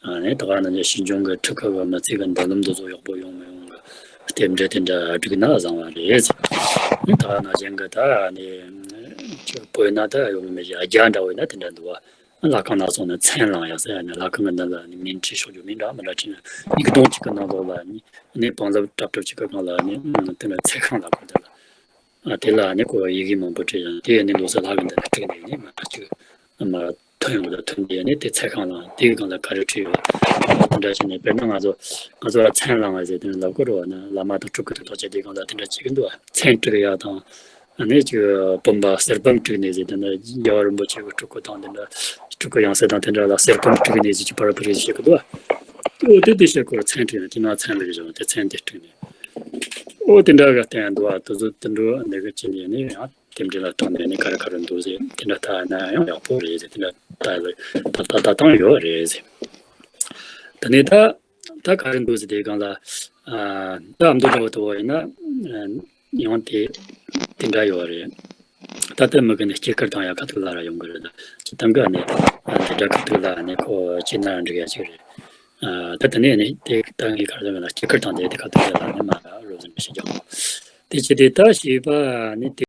ཨ་ནི་ད་ག་ནང་བཞིན་ཞིང་སྐྱོང་གི་ཁྲི་ཁ་གི་མི་ཚེ་གི་མདུན་ལམ་དུ་བཟོ་ཡག་པོ་ཡོང་མི་ཡོང་གི་རྟེན་འབྲེལ་དེ་འདྲ་བསྒྲིགས་ན་བཟང་བ་རེད། ད་ག་ནང་བཞིན་གི་ད་ནི་ཅིག་བོད་ན་ད་ཡོང་མི་ཞིག་རྒྱ་འདྲ་བོ་ན་དེ་འདྲ་འདུག་བ། ལྷ་ཁང་ནང་སོང་ནས་མཚན་བླངས་ཡག་ཟེར་ནས་ལྷ་ཁང་གི་མདུན་ལ་ནི་མིང་བྲིས་ཤོག་རྒྱུ་མིང་འདྲ་མི་འདྲ་བྲིས་ནས་ཉིས་སྟོང་གཅིག་གི་ནང་ལོགས་ལ་ནི་ནི་བང་ལབ་གྲབ་གྲབ་ཅིག་གི་སྒང་ལ་ནི་དེ་ནི་ཚེ་ཁང་ལ་བཀོད་དེ་ལ། ཨ་དེ་ལ་ནི་ཁོ་ཡི་གེ་མང་པོ་བྲིས་ཡང་དེ་ནི་ལོ་སར་ལྷ་གི་མདུན་ལ་བྲིས་ནས་ནི་མ་ཅིག་མ་ཐོན་ཡོང་ལ་ཐོན་དེ་ནི་དེ་ཚེ་ཁང་ལ་དེའི་སྒང་ལ་ག་རེ་བྲིས་ཡོད། དེ་འདྲ་བྱས་ནས་དཔེར་ན་ང་ཚོ་ང་ཚོ་ལ་མཚན་བླངས་ཟེར་དེ་ནི་ལབ་དགོས་རེད་བ། ན་བླ་མ་དང་སྤྲུལ་སྐུ་དང་ཐོག་ཆེ་དེའི་སྒང་ལ་དེ་འདྲ་བྱེད་ཀྱི་འདུག་བ། མཚན་སྤྲུལ་ཡག་དང་། ཨ་ནི་ཅིག་བུམ་པ་གསེར་བུམ་བྲིས་ནས་ཟེར་དེ་ནི་རྒྱལ་བ་རིན་པོ་ཆེ་གི་སྤྲུལ་སྐུ་དང་དེ་འདྲ་སྤྲུལ་སྐུ་ཡང་སྲིད་དང་དེ་འདྲ་ལ་གསེར་བུམ་བྲིས་ནས་ཟེར་གྱི་བར་དུ་རེད་ཟེར་གྱི་འདུག་བ། ཨོ་དེ་དེ་བཤད་སྐོར་མཚན་བྲིས་ནས་དེ་ན་མཚན་ལ་རེད་བཞག་དེ་མཚན་དེ་བྲིས་ནས། ཨོ་དེ་འདྲ་ག་བསྟན་འདུག་བ། དེ་ཚོ་དེ་འདྲ་འདི་གི་ཅི་ནས་ནི་ཡང་རྟེན་འབྲེལ་ལ་བརྟེན་ནས་ནི་ག་རེ་ག་རེ་འདུག་ཟེར་དེ་འདྲ་ལྟ་ན་ཡང་ཡག་པོ་རེད་ཟེར། དེ་འདྲ་ལྟ་ལ་ད་ལྟ་ད་སྟངས་ཡོད་རེད་ཟེར། དེ་ནས་ད་ད་ག་རེ་འདུག་ཟེར་དེ་སྒང་ལ་ཨ་ད་ཨ་མདོ་འདྲ་བོ་དུ་བ་ཡིན་ན་ཡང་དེ་དེ་འདྲ་ཡོད་རེད། ད་ལྟ་མི་གི་ནི་སྐྱེས་སྐར་དང་ཡང་ཁ་ཐུག་ལ་ར་ཡོང་གི་རེད། ད་སྤྱི་བཏང་གི་ནི་དེ་འདྲ་ཁ་ཐུག་ལ་ནི་ཁོ་སྐྱེས་ན་ར་འགྲིག་ཡ་ཅིག་རེད། ད་དེ་ནས་ནི་དེ་ད་ངའི་ཁར་ལ་སྐྱེས་སྐར་དང་དེ་དེ་ཁ་ཐུག་ལ་ནི་མ་ར་རོ་ཟིན་ཞིག་ཀྱང་དེ་ཅི་དེ་ད་ཞེས་པ་ནི་དེ།